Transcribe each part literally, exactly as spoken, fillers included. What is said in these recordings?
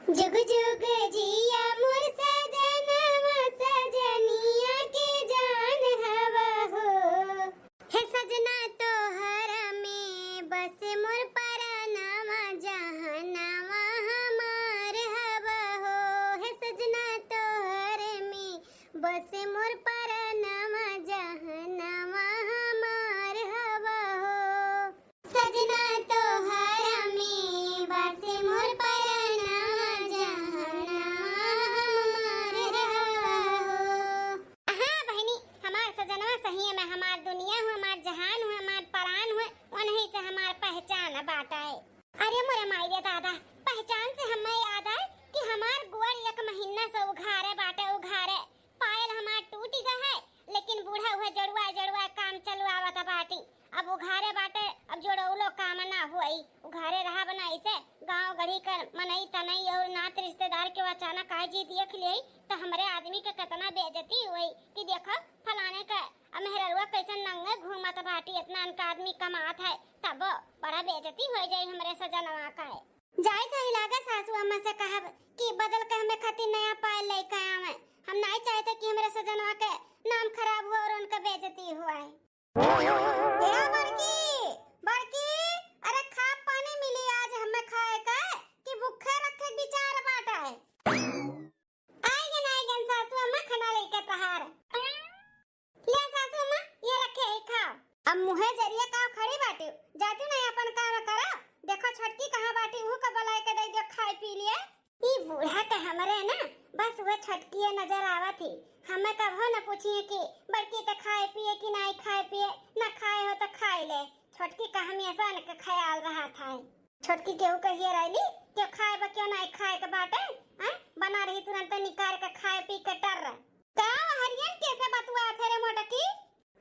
जुग जुग जिया मोर सजनवा, सजनिया के जान हवा हो। हे सजना तोहर में बस मोर परनवा, जहनवा हमार हवा हो। हे सजना तोहर में बस मोर परनवा, जहनवा हमार हवा हो। सजना तोहर में बस मोर परनवा, जहनवा हमार हवा हो। हाँ बहिनी, हमार सजनवा सही में हमार दुनिया हुए, हमार जहान हुए, हमार परान हुए, उन्हीं से हमार पहचान बाटे। अरे मोरे माई रे दादा, पहचान से हमें याद आए कि हमार गोड़ एक महीना से उघारे बाटे, उघारे। पायल हमार टूट गए है, लेकिन बूढ़ा हुए जड़ुआ जड़ुआ काम चलवावत बाटी। अब उघारे बाटे, अब जोड़ौलो काम ना हुई, उघारे रहा बना। इसे गाँव गढ़ी कर मनई तनई और नात रिश्तेदार के अचानक आए जी देख ले तो हमरे आदमी के कितना बेइज्जती हुई कि देखो फलाने के अब मेहररुआ कैसन नंगे घूमत बाटी, इतना अनका आदमी कमात है, तब बड़ा बेइज्जती हो जाई हमरे सजनवा का है। जाए सही लागे सासू अम्मा से कहब कि बदल के हमें खातिर नया पायल लेके आवे। हम नहीं चाहते कि हमरे सजनवा के नाम खराब हो और उनका बेइज्जती हुआ है। ए बड़की, बड़की, अरे खा पानी मिली आज हमें खाए का कि भूखे रखे विचार बाटा है। आइगन, आइगन सासू अम्मा खाना लेके तहार। ले सासू अम्मा, ये रखे है खाओ। अब मुँहे जरिए का खड़ी बाटी, जातू नहीं अपन काम करा। देखो छोटकी कहाँ बाटी, उहू का बुलाए के दे दियो खाए पी लिए। ई बूढ़ा के हमरे ना बस वो छोटकिए नजर आवत ही। हमें कभो न पूछिए कि बड़की ते खाए पिए कि नहीं खाए पिए, ना खाए हो तो खाए ले। छोटकी का हमेशा इनके ख्याल रहा था। छोटकी केहू कहिए रहली, "क्यों खाए बा, क्यों नहीं खाए के बाटे?" हैं? बना रही तुरंत निकाल के खाए पी के टर। का हरियन कैसे बतुआ थे रे मोटकी?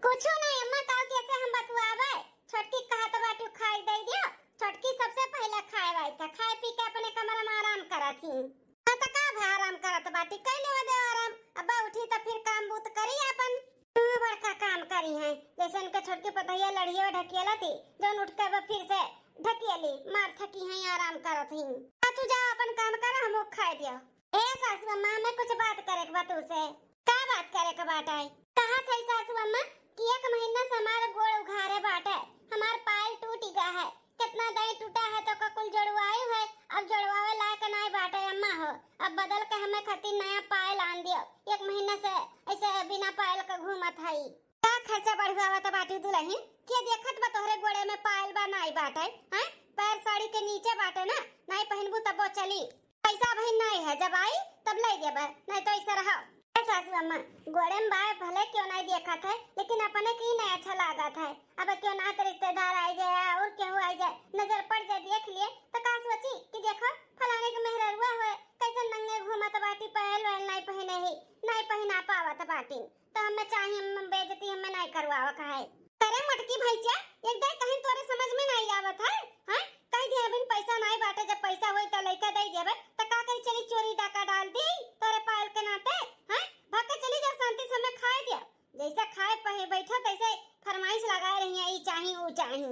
कुछो नहीं अम्मा, का कैसे हम बतुआवे? छोटकी कहत बाटू खाए दे दियो। छोटकी सबसे पहले खाए वाली था, खाए पी के अपने कमरा में आराम करत ही। हाँ, त का भा आराम करत बाटी, कैले हो दे आराम। अब उठी त फिर काम बूत करी अपन। तू बड़का काम करी है, जैसे उनके छोटकी पतहिया लड़िए ढकेला थी, जौन उठ के अब फिर से ढकेली, मार थकी है, आराम करत ही। आ तू जा अपन काम कर, हमहू खाए दियो। ए सासू अम्मा, हमें कुछ बात करे के बा तू से। का बात करे के बाटे? कहा थे सासू अम्मा कि एक महीना से हमार गोड़ उघारे बाटे, हमार पायल टूट गया है, कितना दही टूटा है तो का कुल जोड़वाई है, अब जोड़वावे लायक नाई बाटे अम्मा हो। अब बदल के हमें खातिर नया पायल आन दियो। एक महीना से ऐसे बिना पायल के घूमत हई। का खर्चा बढ़वावत बाटी दुलहिन? के देखत बा तोहरे गोड़े में पायल बा नाई बाटे, हैं? पैर साड़ी के नीचे बाटे ना, नाई पहिनबू तबो चली। पैसा अबहिन नाई है, जब आई तब ले देबे, नाई तो ऐसे रहो। ए सासू अम्मा, गोड़े में बाय भले क्यों नाई देखत है, लेकिन अपने के ही नहीं अच्छा लागत है। अब क्यों ना तो रिश्तेदार आई जाए और केहू आई जाए, नजर पड़ जाए देख लिए तो का सोची कि देखो फलाने के मेहररुआ हुए कैसे नंगे घूमत बाटी, पायल वायल नाई पहिने ही, नाई पहिना पावत बाटी। तो हमें चाहिए, हम बेइज्जती हमें नहीं करवावा का है। अरे मोटकी भैंसिया, एक दाई कहीं तोरे समझ में नहीं आवत है, हैं? कह दिया अभी पैसा नहीं बाटे, जब पैसा होई तो लइका दे देबे, तो का करी, चली चोरी डाका डाल दी तोरे पायल के नाते, हैं? भाग के चली जाओ, शांति से हमें खाए दिया। जैसे खाए पहे बैठा तैसे फरमाइश लगाए रही है, ई चाही, ऊ चाही।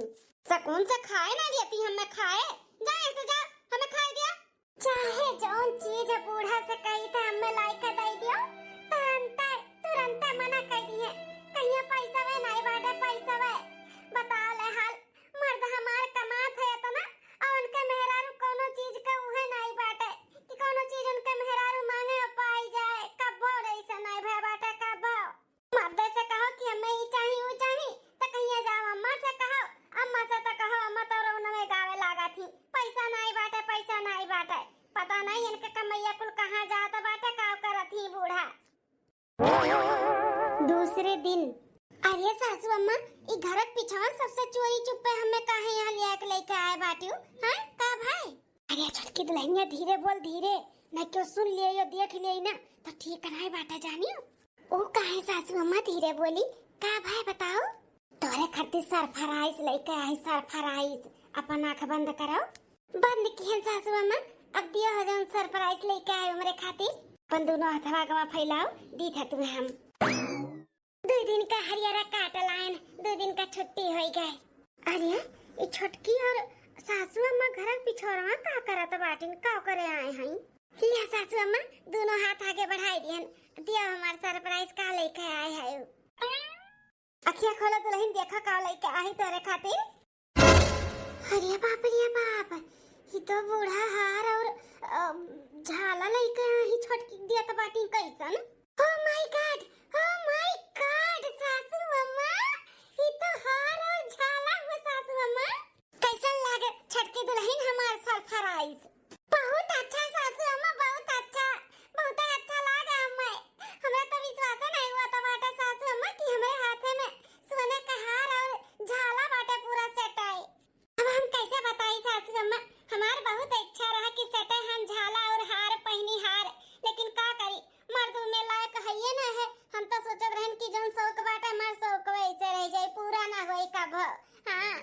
सुकून से खाए ना देती हमें खाए, जा ऐसे जा, हमें खाए दिया। चाहे जौन चीज बूढ़ा से कही त हमें लाइके दे दियो, तुरंते, तुरंते मना कर दिए। कहिए पैसवे नहीं बाटे, पैसवे। बताओ ले हाल, मर्द हमार कमात है इतना, और उनके मेहरारू कोनो चीज का उहे नहीं बाटे कि कोनो चीज उनके मेहरारू मांगे और पाई जाए। कब्बो ऐसा नहीं भय बाटे, कब्बो। मर्दे से कहो कि हमें ई चाही, ऊ चाही, त कहिया जाओ अम्मा से कहो, अम्मा से त कहो, अम्मा तो रोनवे गावे लागत ही, पैसा नाई बाटे, पैसा नाई बाटे। पता नहीं इनके कमैया कुल कहाँ जात बाटे, का करत ही बूढ़ा। दूसरे दिन। अरे सासू अम्मा, ई घरक पिछवा सबसे चोरी चुप्पे हमें काहे यहाँ ले आके लेके आए बाटियो? हाँ, का भाई? अरे छोटकी दुल्हनिया, धीरे बोल, धीरे, ना क्यों सुन लिए यो, देख लिए ना, तो ठीक नाई बाटे जानियो। ओ काहे सासू अम्मा धीरे बोली, का भाई बताओ? तोरे खातिर सरप्राइज लेके आई, सरप्राइज। अपन आँख बंद करो। बंद किहन सासू अम्मा, अब दियो हो जौन सरप्राइज लेके आए हमरे खातिर। अपन दोनों हथवा गवा फैलाओ, दी था तुम्हें हम। दो दिन का हरियरा काट लायन, दो दिन का छुट्टी होई गए। अरे, ई छोटकी और सासू अम्मा घर पिछोरवा का करत बाटिन, का करे आए हैं? लिया सासू अम्मा, दोनों हाथ आगे बढ़ाई दिहन, दिया हमार सरप्राइज का लेके आए है। अखिया खोलो दुलहिन, देखा का लेके आई तोरे खातिर। अरे बाप रे बाप, ई तो बूढ़ा हार और, अ, झाला लेके आई छोटकी दिया तो बाटी कैसन? Oh my God, oh my God, सासू अम्मा, ई तो हार और झाला हुआ सासू अम्मा। कैसन लागे छोटकी दुलहिन हमार सरप्राइज? बहुत अच्छा सासू अम्मा, बहुत अच्छा, बहुत अच्छा लागा हमें। हमरा तो विश्वास नहीं हुआ था बाटे सासू अम्मा कि हमरे हाथे में सोने का हार और झाला बाटे पूरा सेट आए। अब हम कैसे बताई सासू अम्मा, हमार बहुत इच्छा रहा कि सेटे हम झाला और हार पहनी हार, लेकिन का करी, मर्द में लायक हइये ना है। हम तो सोचत रहन कि जौन शौक बाटे हमार शौक वैसे रह जाए, पूरा ना होई कब। हाँ।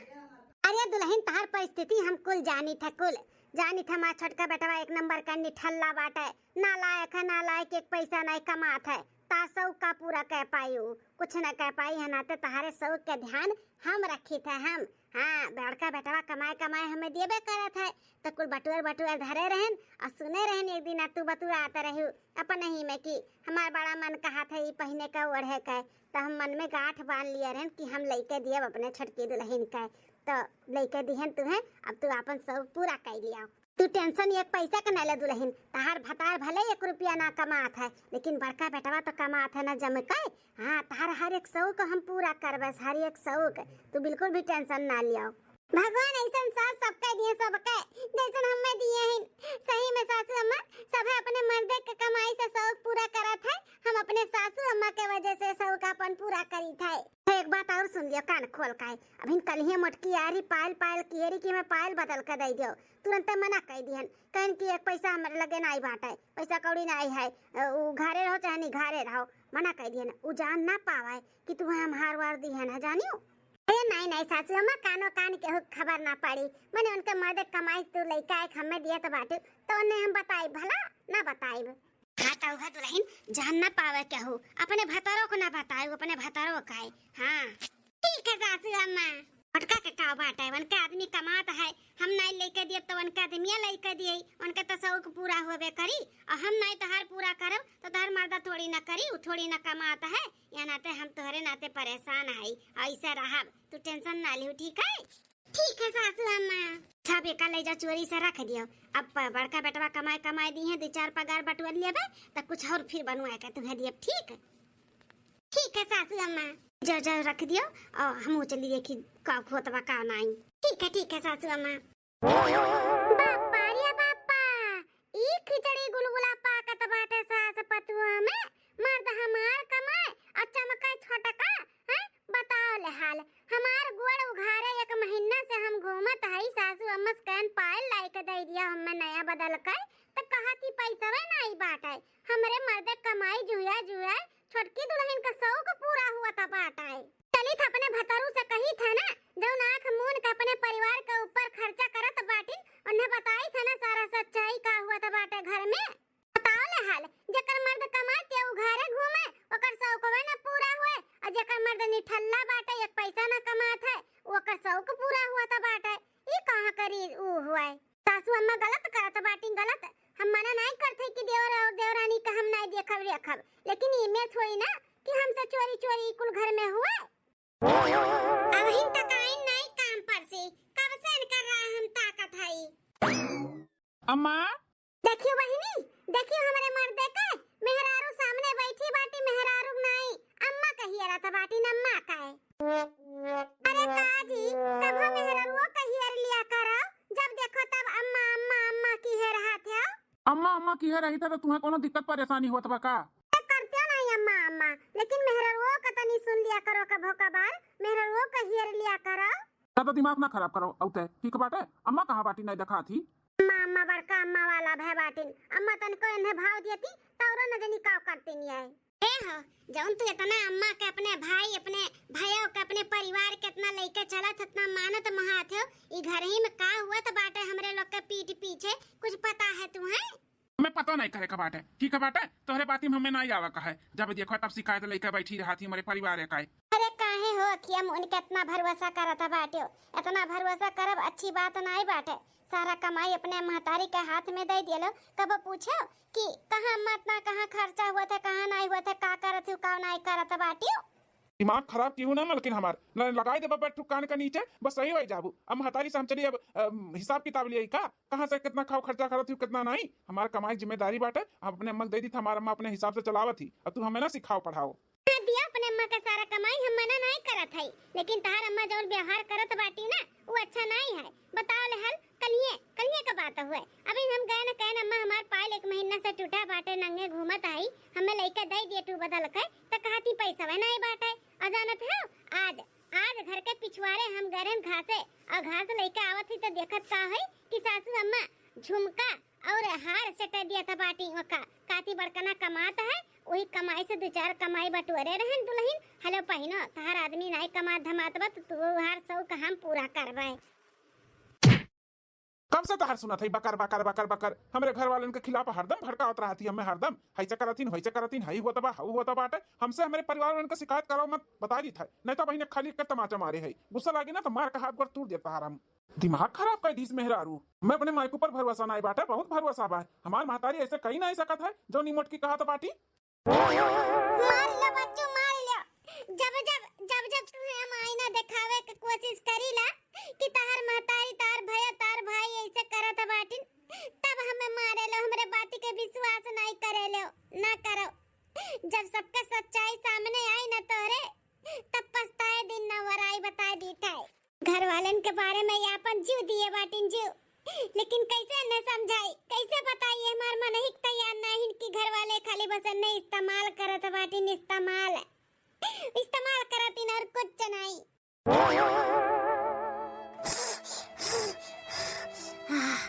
अरे दुलहिन, तहार परिस्थिति हम कुल जानी था, कुल जानी था। हमार छोटका बेटवा एक नंबर का निठल्ला बाटे, नालायक है, नालायक, एक पैसा नहीं कमात है, ता शौक का पूरा कह पाई उ? कुछ न कह पाई है, नाते तहारे शौक के ध्यान हम रखी थे हम। हाँ, बड़का बेटवा कमाए कमाए हमें देबे करत है, तो कुल बटुअर बटुअर धरे रहन और सुने रहन। एक दिन तू बतुआ आते रही अपने ही में कि हमार बड़ा मन कहा था ई पहने का ओढ़े का, तो हम मन में गांठ बांध लिया रहन कि हम लइके दियब अपने छोटकी दुलहिन का। तो लइके दिहन तुहे, अब तू आपन शौक पूरा कर लिया। तू टेंशन एक पैसा के ना ले दुलहिन, तहार भतार भले एक रुपया ना कमात है, लेकिन बड़का बेटवा तो कमात है ना जम के। हाँ, तहार हर एक शौक हम पूरा करबे, हर एक शौक, तू बिल्कुल भी टेंशन ना लियो। भगवान ऐसन सास सबके दिए, सबके जैसन हमें दिए हैं। सही में सासू अम्मा, सभे अपने मर्दे के कमाई से शौक पूरा करत है, हम अपने सासू अम्मा के वजह से शौक अपन पूरा करीत है। एक बात और सुन लियो कान खोल के, अभिन कलिहे मोटकी आरी पायल पायल किहेरी कि हमें पायल बदल के दे दियो। तुरंते मना कर दिहन, कहन कि एक पैसा हमरे लगे नाई बाटे, पैसा कौड़ी नाई है, अ, उ घरे रहो चाहे नहीं घरे रहो, मना कर दिहन। उ जान ना पावे कि तू हम हार वार दिहन है, जानियो। ए, नहीं, नहीं, सासू अम्मा, कानो कान केहू खबर ना पड़ी। मने उनके मर्दे कमाई तू लइका एक हमें दिए तो बाटू, तो उन्हें हम बताई भला, ना बताई। हाँ, तो उहे दुलहिन जान ना पावे केहू, अपने भतरो को ना बताए, अपने भतरो का है। हाँ। ठीक है सासू अम्मा। छोटका के का बात है, उनके आदमी कमात है, हम नहीं लेके दिए तो उनके आदमिया लेके दिए, उनके तो शौक पूरा होबे करी, और हम नहीं तोहार पूरा करब तो तोहार मर्दा थोड़ी ना करी, उ थोड़ी ना कमात है। या नाते हम तोहरे नाते परेशान हई, ऐसे रहब, तू टेंशन ना लिहू, ठीक है? ठीक है सासू अम्मा। अच्छा, बेका ले जा, चोरी से रख दियो। अब प-, बड़का बेटवा कमाए कमाए दिहे, दो चार पगार बटुआ लेबे, त कुछ और फिर बनवाए के तुम्हें दियब, ठीक? ठीक है सासू अम्मा। जाओ, जाओ, रख दियो, और हम चली देखी का होत बा का नाई। ठीक है, ठीक है सासू अम्मा। बापा रे बापा, ई खिचड़ी गुलगुला पाकत बाटे सास पतुआ में। मर्द हमार कमाए और चमके छोटका, हैं? बताओ ले हाल। हमार गोड़ उघारे एक महीना से हम घूमत हई, सासू अम्मा से कहन पायल लाई के दे दिया हमें नया बदल के, त कहत ही पैसवे नाई बाटे। हमरे मर्दे कमाई जुया जुया छोटकी दुलहिन का शौक पूरा हुआ था बाटे। चलित अपने भतरू से कहित है ना, जौन आँख मून के अपने परिवार के ऊपर खर्चा करत बाटिन, उन्हें बताइत है ना सारा सच्चाई का हुआ था बाटे घर में। बताओ ले हाल, जेकर मर्द कमाते उ घरे घूमे, ओकर शौकवे न पूरा हुए, और जेकर मर्द निठल्ला बाटे, एक पैसा न कमात है, ओकर शौक पूरा हुआ था बाटे। ई कहाँ करी उ हुए? सासू अम्मा गलत करत बाटी, गलत। हम मना नाई करते कि देवर और देवरानी का हम नाई देखब रेखब, लेकिन ई में थोड़ी ना कि हमसे चोरी चोरी कुल घर में हुए। अबहिन तक आइन नाई काम पर से, कब से इनकर राह हम ताकत हई। अम्मा। देखियो बहिनी, देखियो हमरे मर्दे के, मेहरारू सामने बैठी बाटी, मेहरारू नाई, अम्मा कहिए रहत बाटी, न अम्मा का है। अरे का जी, कभो मेहरारुओ कहिए लिया करो, जब देखो तब अम्मा, अम्मा, अम्मा किहे रहत हो। अम्मा, अम्मा किहे रही था तो तुम्हें कोनो दिक्कत परेशानी होत बा का? ए, करते नहीं अम्मा, अम्मा, लेकिन मेहरारुओ का तनी सुन लिया करो कभो कभार, मेहरारुओ कहिए लिया करो। ज्यादा दिमाग ना खराब करो, औते ठीक बाटे। अम्मा कहाँ बाटी, नहीं देखा थी? अम्मा, अम्मा, बड़का अम्मा वाला भय बाटिन। अम्मा तनको इन्हें भाव दियती, तौरो न जनी काव करती नहीं है। ए हो, जौन तू इतना अम्मा के अपने भाई, अपने भयो के, अपने परिवार के इतना लइके चलत, इतना मानत महात हो, ई घर ही में का हुआ त बाटे हमरे लोग के पीठ पीछे, कुछ पता है तू है? हमें पता नहीं करे का बाटे, ठीक है बाटे, तोहरे बाती में हमें नहीं आवा का है। जब देखो तब शिकायत लइके बैठी रहा थी हमरे परिवार का है। अरे का काहे हो अखिया मुन के इतना भरोसा करत बाट्यो? इतना भरोसा करब अच्छी बात नाई बाटे। सारा कमाई अपने महतारी के हाथ में दे दियलो। कब पूछो कि कहाँ अम्मा इतना, कहाँ खर्चा हुआ था, कहाँ नाई हुआ था, का करत हूँ, का नाई करत बाट्यो? दिमाग खराब की हूँ ना मलकिन हमार, न लगाई देबा बैठ कान के नीचे, बस सही हो जाबू। अब महतारी से हम चली, अब अम, हिसाब किताब लिए का, कहाँ से कितना खाओ खर्चा करत हूँ, कितना नाई। हमार कमाई जिम्मेदारी बाटे, हम अपने अम्मा के दे दी था, हमार अम्मा अपने हिसाब से चलावत ही। अब तू हमें ना सिखाओ पढ़ाओ। हाँ, दिया अपने अम्मा का सारा कमाई, हम मना नाई करत हई, लेकिन तहार अम्मा जौन व्यवहार करत बाटी ना, उ अच्छा नाई है। बताओ ले हल, कलिए, कलिए का बात हुए। अभी हम गए न कहे न, अम्मा हमार पायल एक महीना से टूटा बाटे, नंगे घूमत आई, हमें लइके दे दिए टू बदल के, त कहती पैसा नाई बाटे। और जानत हो, आज, आज घर के पिछुआरे हम गए रहन घासे, और घास लइके आवत ही त देखत का है कि सासू अम्मा झुमका और हार सेटे दिया था बाटी ओका। काती बड़कना कमात है, वही कमाई से दो चार कमाई बटोरे रहन दुल्हन। हलो पहिनो, तहार आदमी नाई कमात धमात बा, तो तू हार शौक हम पूरा करबे। कब से तहार सुनत हई बकर, बकर, बकर, बकर। हमरे घर वालन के खिलाफ हरदम भड़कावत रहत ही हमें, हरदम। हईसे करत हिन, होइसे करत हिन, हई होत बा, हऊ होत बाटे। हमसे हमरे परिवार वालन के शिकायत कराओ मत, बता दी था। नहीं तो बहिने खाली एक तमाचा मारे है। गुस्सा लागी ना तो मार के हाथ गोड़ तोड़ देता हर हम। दिमाग खराब कर दीस मेहरारू। मैं अपने माइक ऊपर भरोसा नाई बाटे, बहुत भरोसा बा। हमार महतारी ऐसे कही नाई सकत है, जो निमोट की कहत बाटी। मार लो बच्चू, मार लो। जब, जब, जब, जब तुम्हें हम आईना दिखावे के कोशिश करीला कि तहार महतारी, तहार भैया, तहार भाई ऐसे करत बाटिन, तब हमें मारे लो, हमरे बाती के विश्वास नाई करे लो, ना करो। जब सबके सच्चाई सामने आई ना तोरे, तब पछताए दिन ना वराई, बताए दी थे। घर वालन के बारे में ये अपन जीव दिए बाटिन जीव, लेकिन कैसे न समझाई, कैसे बताई, हमार मन ही तैयार नहीं कि घर वाले खाली बस न इस्तेमाल करत बाटिन, इस्तेमाल, इस्तेमाल करतिन और कुछ नहीं। आह,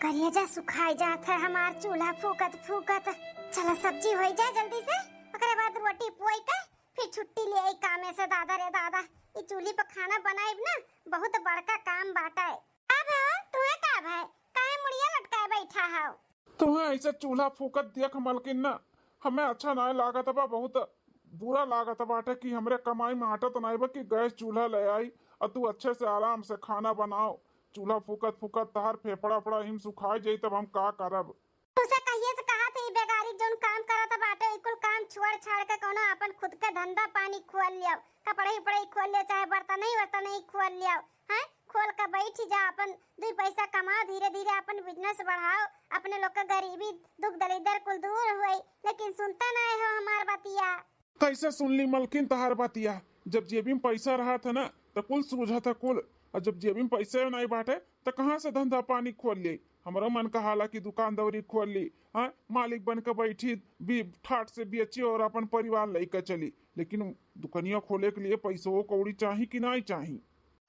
करेजा सुखाई जात है हमार चूल्हा फूकत फूकत। चला सब्जी होई जाए जल्दी से, ओकरे बाद रोटी पोई के फिर छुट्टी ले आई कामे से। दादा रे दादा, ई चूल्ही पर खाना बनाइब ना, बहुत बड़का काम बाटे। अब तुम्हें का भाई, काहे मुड़िया लटकाए बैठा हो? तुम्हें ऐसे चूल्हा फूकत देख मलकिन ना, हमें अच्छा नाय लागत बा, बहुत बुरा लागत बाटे कि हमरे कमाई में आटत नाय बा कि गैस चूल्हा ले आई और तू अच्छे से आराम से खाना बनाओ। चूल्हा फूकत फूकत तहार फेफड़ा फड़ा हिम सुखाई जाई, तब हम का करब? तुसे कहिए से कहा थे, ई बेगारी जौन काम करत बाटे, ई कुल काम छोड़ छाड़ के कौनो अपन खुद के धंधा पानी खोल लियो, कपड़े उपड़े खोल लियो, चाहे बर्तन ही वर्तन ही खोल लियो, हैं? खोल के बैठ जा, अपन दुई पैसा कमाओ, धीरे धीरे अपन बिजनेस बढ़ाओ, अपने लोग के गरीबी दुख दलिद्दर कुल दूर हुई, लेकिन सुनता नहीं हो हमार बतिया। कैसे सुन ली मलकिन तहार बतिया? जब जेबी में पैसा रहत है ना, त कुल सूझत है कुल, और जब जेबी में पैसे नहीं बाटे, त कहाँ से धंधा पानी खोल ली? हमरो मन कहाला कि दुकान दौरी खोल ली, हाँ, मालिक बन के बैठी, भी ठाट से बेची और अपन परिवार लइके चली, लेकिन दुकनिया खोले के लिए पैसो कौड़ी चाही कि नहीं चाही?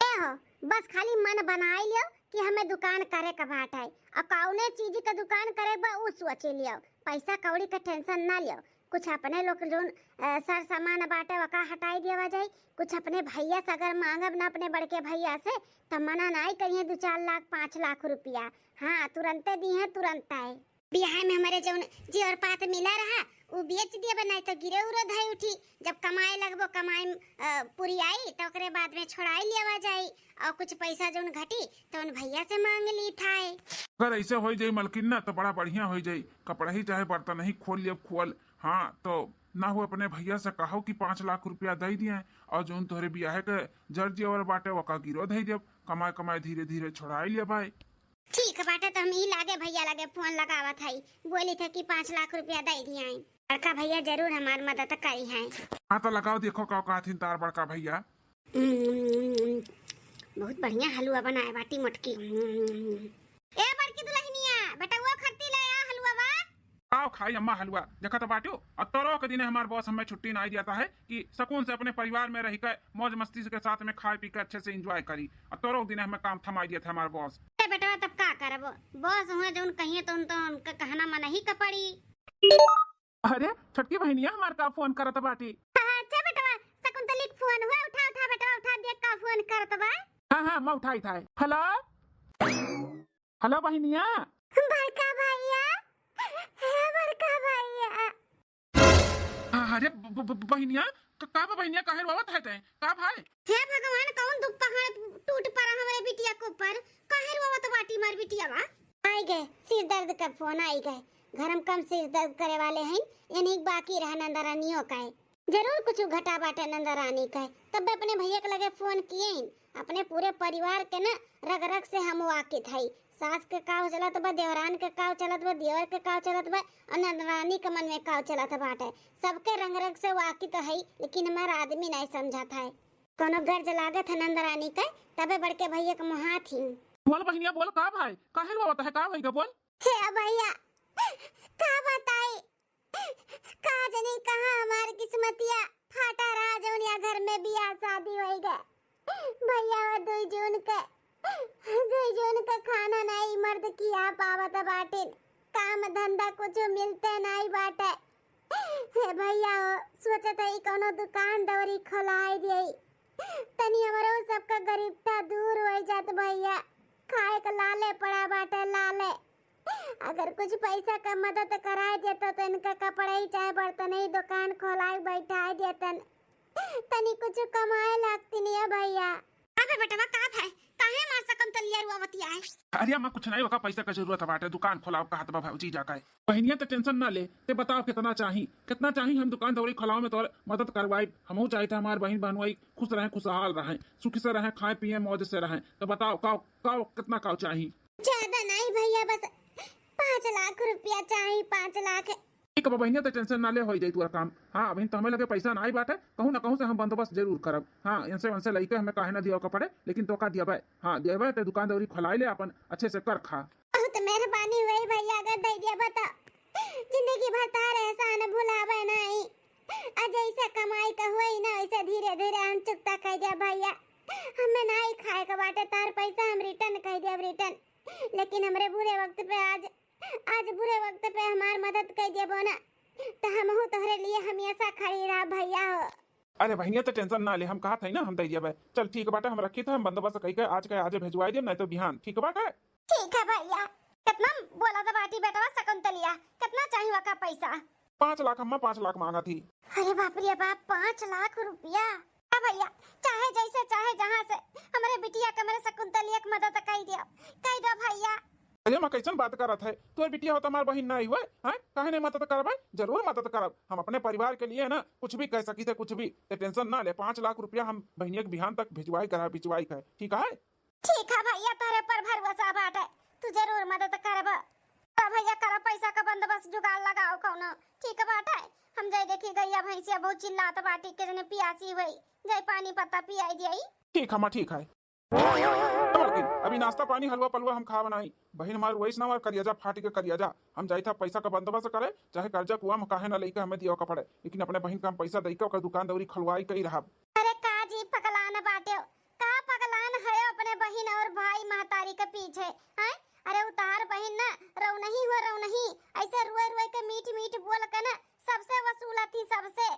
ए हो, बस खाली मन बनाई लियो कि हमें दुकान करे के बाटे, और कौने चीज के दुकान करे बा उ सोचे लियो, पैसा कौड़ी के टेंशन ना लियो। कुछ अपने लोग जौन, अ, सर सामान बाटे वका हटाई दिया जाई, कुछ अपने भैया से अगर मांगब ना अपने बड़के भैया से, त मना नाई करिए दो चार लाख पाँच लाख रुपया। हाँ, तुरंते दी हैं, तुरंते। बियाह में हमारे जौन जेवर पात मिला रहा, उ बेच दिया, नाई तो गिरे उरो धई उठी। जब कमाए लगबो, कमाई, अ, पूरी आई, तो ओकरे बाद में छोड़ाई लियावा जाई, और कुछ पैसा जौन घटी, तो उन भैया से मांग ली थाए। अगर ऐसे हो जाई मलकिन ना, तो बड़ा बढ़िया हो जाई। कपड़ा ही चाहे बर्तन ही खोल लिया, खोल। हाँ, तो ना हो अपने भैया से कहो कि पाँच लाख रुपया दे दिए, और जौन तोहरे बियाहे के जर जेवर बाटे, वका गिरो धई देब। कमाए कमाए धीरे धीरे छोड़ाई लिया भाई। ठीक बाटे, तो हम ई लागे भैया लगे फोन लगावत हई, बोली थे कि पाँच लाख रुपया दे दिए। बड़का भैया जरूर हमार मदद करी हैं। हाँ, तो लगाओ, देखो का कहथिन तार बड़का भैया। हम्म, बहुत बढ़िया हलवा बनाए बाटी मोटकी। हम्म। ए बड़की दुल्हनिया, बेटवा खरती ले आ हलवा बा। आओ खाई अम्मा हलवा, देखत बाटू, और तोरो के दिने हमार बॉस हमें छुट्टी नहीं देता है कि सुकून से अपने परिवार में रह के मौज मस्ती के साथ में खाए पी के अच्छे से एंजॉय करी, और तोरो के दिने हमें काम थमाई दिया था हमार बॉस। ए बेटवा, तब का करबो, बॉस हुए जौन कहिए तो उन, तो उनका कहना मन ही का पड़ी। अरे छोटकी बहनिया हमार का फोन करत बाटी। हाँ, अच्छा बेटवा, शकुंतली के फोन हुआ, उठा, उठा बेटवा, उठा, देख का फोन करत बा। हाँ, हाँ, मैं उठाई था। हेलो, हेलो बहनिया। बड़का भैया, हे बड़का भैया। हाँ, हाँ, रे ब-, ब-, ब-, बहिनिया, क-, का बा बहिनिया, काहे रोवत है तै? का भाई? हे भगवान, कौन दुख पहाड़ टूट पड़ा हमरे बिटिया के ऊपर? काहे रोवत बाटी मार बिटिया बा? आई गए सिर दर्द का फोन, आई गए। घर में कम सिर दर्द करे वाले हैं, इन्हीं बाकी रहा नंदरानियों का है। जरूर कुछ घटा बाटे नंदरानी का है, तब अपने भैया के लगे फोन किए हैं। अपने पूरे परिवार के ना रग रग से हम वाकिफ है। सास के काव चलत बा, देवरान के काव चलत बा, देवर के काव चलत बा, और नंदरानी के मन में काव चलत बाटे। सबके रंग रंग से वाकिफ है, लेकिन हमार आदमी नहीं समझत है। कोनो गर्ज लागत है नंदरानी के, तबे बड़के भैया के मुहात ही। बोल बहिनिया, बोल, का भाई, काहे रोवत है, का भाई का, बोल। हे भैया, का बताई, का जनी कहाँ हमार किस्मतिया फाटा रहा, जौन या घर में बियाह शादी होई गए। भैया, वो दुई जून के, दुई जून के खाना नाई मर्द किया पावत बाटिन, काम धंधा कुछ मिलते नाई बाटे। हे भैया हो, सोचत हई कौनो दुकान दौरी खोलाई देई, तनी हमरो सबका गरीबता दूर होई जात भैया, खाए के लाले पड़ा बाटे लाले। अगर कुछ पैसा का मदद कराए देता तो इनका कपड़े ही चाहे बर्तन ही दुकान खोलाए बैठाए देतन, तनी कुछ कमाए लागती नहीं है भैया। अबे बेटवा, का भाई, काहे मार सकम तलिया रुआवतिया है? अरे अम्मा, कुछ नहीं, ओका पैसा का जरूरत है बाटे, दुकान खोलाओ कहत बा भौजी जाके। बहिनिया, ते टेंशन ना ले, ते बताओ कितना चाही, कितना चाही, हम दुकान दौरी खोलाओ में तोर मदद करवाई। हमहू चाहते हमार बहिन बहनोई खुश रहें, खुशहाल रहें, सुखी से रहें, खाए पिए मौज से रहें। तो बताओ का, का कितना का चाही? ज्यादा नहीं भैया, बस पाँच लाख रुपया चाही, पाँच लाख। ठीक बा बहिनिया, तो टेंशन ना ले, होई जाई तोर काम। हाँ, अभी तो हमें लगे पैसा ना आई बाटे, कहूँ ना कहूँ से हम बंदोबस्त जरूर करब। हाँ, इनसे उनसे लइके हमें काहे ना दिया के पड़े, लेकिन तो का दिया बे? हाँ, दिया बे, ते दुकान दौरी खोलाई ले, अपन अच्छे से कर खा। बहुत मेहरबानी हुई भैया, अगर दे दिया बता, जिंदगी भर तार एहसान भुलावे नहीं। आ जैसे कमाई का हुई ना, वैसे धीरे धीरे हम चुकता कर दिया भैया। हमें ना ही खाए का बाटे, तार पैसा हम रिटर्न कर दिया, रिटर्न। लेकिन हमरे बुरे वक्त पे आज, आज बुरे वक्त पे हमार मदद कर देबो ना, तो हमहू तोहरे लिए हमेशा खड़ी रह भैया हो। अरे बहिनिया, तो टेंशन ना ले, हम कहत हई ना, हम दे देबे। चल ठीक बाटे, हम रखी थे, हम बंदोबस्त कई के आज के आजे भेजवाई देब, नहीं तो बिहान। ठीक बाटे? ठीक है भैया। कितना बोला था बाटी बेटवा शकुंतलिया, कितना चाहिए का पैसा? पाँच लाख अम्मा, पाँच लाख मांगा थी। अरे बाप रे बाप, पाँच लाख रुपया। हाँ भैया, चाहे जैसे चाहे जहाँ से हमरे बिटिया के, हमरे शकुंतलिया के मदद कई दिया, कई दो भैया। अरे माँ, कैसन बात करत है? तोर बिटिया हो तो हमार बहिन नहीं हुए, हैं? काहे नहीं मदद करबे? जरूर मदद करब। हम अपने परिवार के लिए ना कुछ भी कह सकी थे, कुछ भी। ते टेंशन ना ले, पाँच लाख रुपया हम बहिनिया के बिहान तक भिजवाई करा, भिजवाई कर, ठीक है? ठीक है भैया, तोरे पर भरोसा बाटे, तू जरूर मदद करब। तो भैया, करो पैसा का बंदोबस्त, जुगाड़ लगाओ कौनो, ठीक बाटे? हम जाई देखी गैया भैंसिया बहुत चिल्लात बाटी, के जने पियासी हुई, जाई पानी पत्ता पियाई दियाई। ठीक है माँ, ठीक है। अभी नाश्ता पानी हलवा पलवा हम खा बनाई, बहिन हमार वैस ना हमार करियाजा फाटी के करियाजा। हम जाई था पैसा का बंदोबस्त करे, चाहे कर्जा कुआ में काहे ना लेके हमें दिया का पड़े, लेकिन अपने बहिन का हम पैसा दई के ओकर दुकान दौरी खुलवाई कई रहब। अरे का जी पगलान बाटे, का पगलान है अपने बहिन और भाई महतारी के पीछे, हैं? अरे उतार बहिन ना, रौनही हो रौनही, ऐसे रुए रुए के मीठ मीठ बोल के ना सबसे वसूलत ही, सबसे।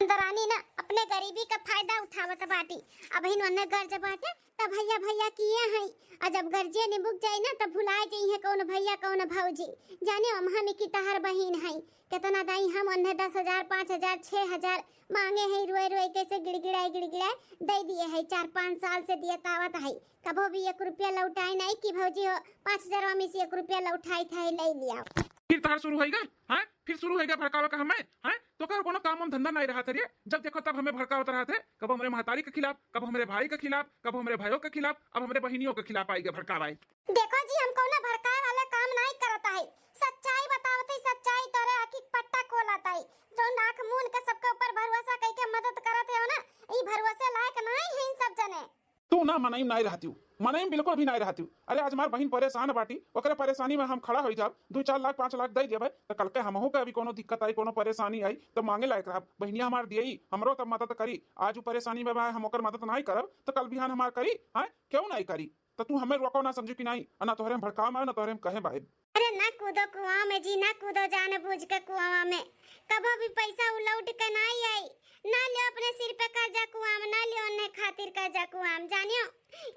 नंदरानी ना अपने गरीबी का फायदा उठावत बाटी। अबहिन ओन्ने गर्ज बाटे, त भैया भैया किए हैं। आ जब गर्जे निबुक जाई ना, तब भुलाए जइहे कौन भैया कौन भौजी। जाने हम, हम की तहर बहिन हैं, कितना दाई हम ओन्ने दस हजार, पाँच हजार, छह हजार मांगे हैं, रोए रोए कैसे गिड़गिड़ाए गिड़गिड़ाए दे दिए हैं। चार पाँच साल से दिए तावत है, कभो भी एक रुपया लौटाए नहीं कि भौजी हो, पाँच हजार में से एक रुपया लौटाई था, ले लिया। फिर तहार शुरू होइगा, हैं? फिर शुरू होइगा भड़कावा का हमें, हैं? तो कर कोनो काम हम धंधा नहीं रहा थे रे, जब देखो तब हमें भड़कावत रहा थे, कब हमरे महतारी के खिलाफ, कब हमरे भाई के खिलाफ, कब हमरे भाइयों के खिलाफ, अब हमरे बहिनियों के खिलाफ आइगा भड़कावा। देखो जी, हम कोनो भड़काए वाले काम नहीं करत है, सच्चाई बतावत है, सच्चाई तोरे आँखी के पट्टा खोलत है। जौन आँख मून के सबके ऊपर भरोसा कई के मदद करत है ना, ई भरोसे लायक नहीं है इन सब जने। तू ना मनई में नाई रहतिउ, मनई में बिल्कुल भी नाई रहतिउ। अरे आज हमार बहिन परेशान बाटी, ओकरे परेशानी में हम खड़ा होई जाब, दू चार लाख पाँच लाख दे देबे, त कल के हमहू के अभी कोनो दिक्कत आई, कोनो परेशानी आई, त मांगे लायक रहब। बहिनिया हमार दियई, हमरो तब मदद करी। आज उ परेशानी में बा, हम ओकर मदद नाई करब, त कल बिहान हमार करी? हैं, क्यों नाई करी? त तू हमें रोको ना समझू कि नाई, आ ना तोहरे हम भड़कावे में आए, ना तोहरे हम कहे बाए। अरे ना कूदो कुआं में जी, ना कूदो जान बूझ के कुआं में। कभो भी पैसा उ लौट के ना आई। ना लियो अपने सिर पे कर्जा कुआं में, ना लियो उन्हें खातिर कर्जा कुआं में। जानियो,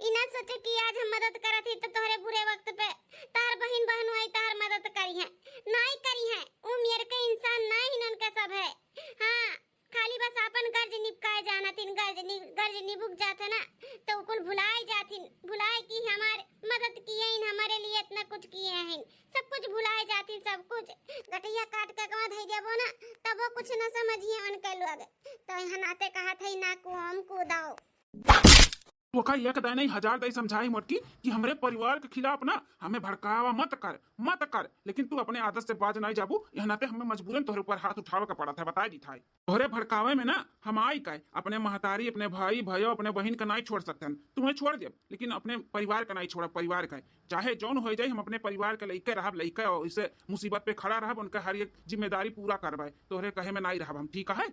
ई ना सोचे कि आज हम मदद करत ही तो तोहरे बुरे वक्त पे तहर बहिन बहनोई तहर मदद करी हैं। नाई करी हैं। उ मेर के इंसान ना ही नन के सब है। हाँ, कुछ किए हैं, सब कुछ भुलाए जाती, सब कुछ। गटइया काट के कहाँ धइ देबो ना, तबो कुछ न समझिए उनके लोग। तो यहाँ नाते कहत है ना कुओम कूदो। तोका एक दाई नहीं, हजार दाई समझाई मोटकी कि हमरे परिवार के खिलाफ ना हमें भड़कावा मत कर, मत कर, लेकिन तू अपने आदत से बाज नहीं जाबू। यह नाते हमें मजबूरन तोहरे ऊपर हाथ उठावे का पड़त है, बताई दी थाई। तोहरे भड़कावे में ना हम आई का, अपने महतारी, अपने भाई, भयो, अपने बहिन का नहीं छोड़ सकते हैं। तुम्हें छोड़ देब, लेकिन अपने परिवार का नहीं छोड़ब, परिवार का। चाहे जौन हो जाए, हम अपने परिवार के लइके रहब, लइके और इसे मुसीबत पे खड़ा रहब, उनका हर एक जिम्मेदारी पूरा करबे। तोहरे कहे में नहीं रहब हम, ठीक है?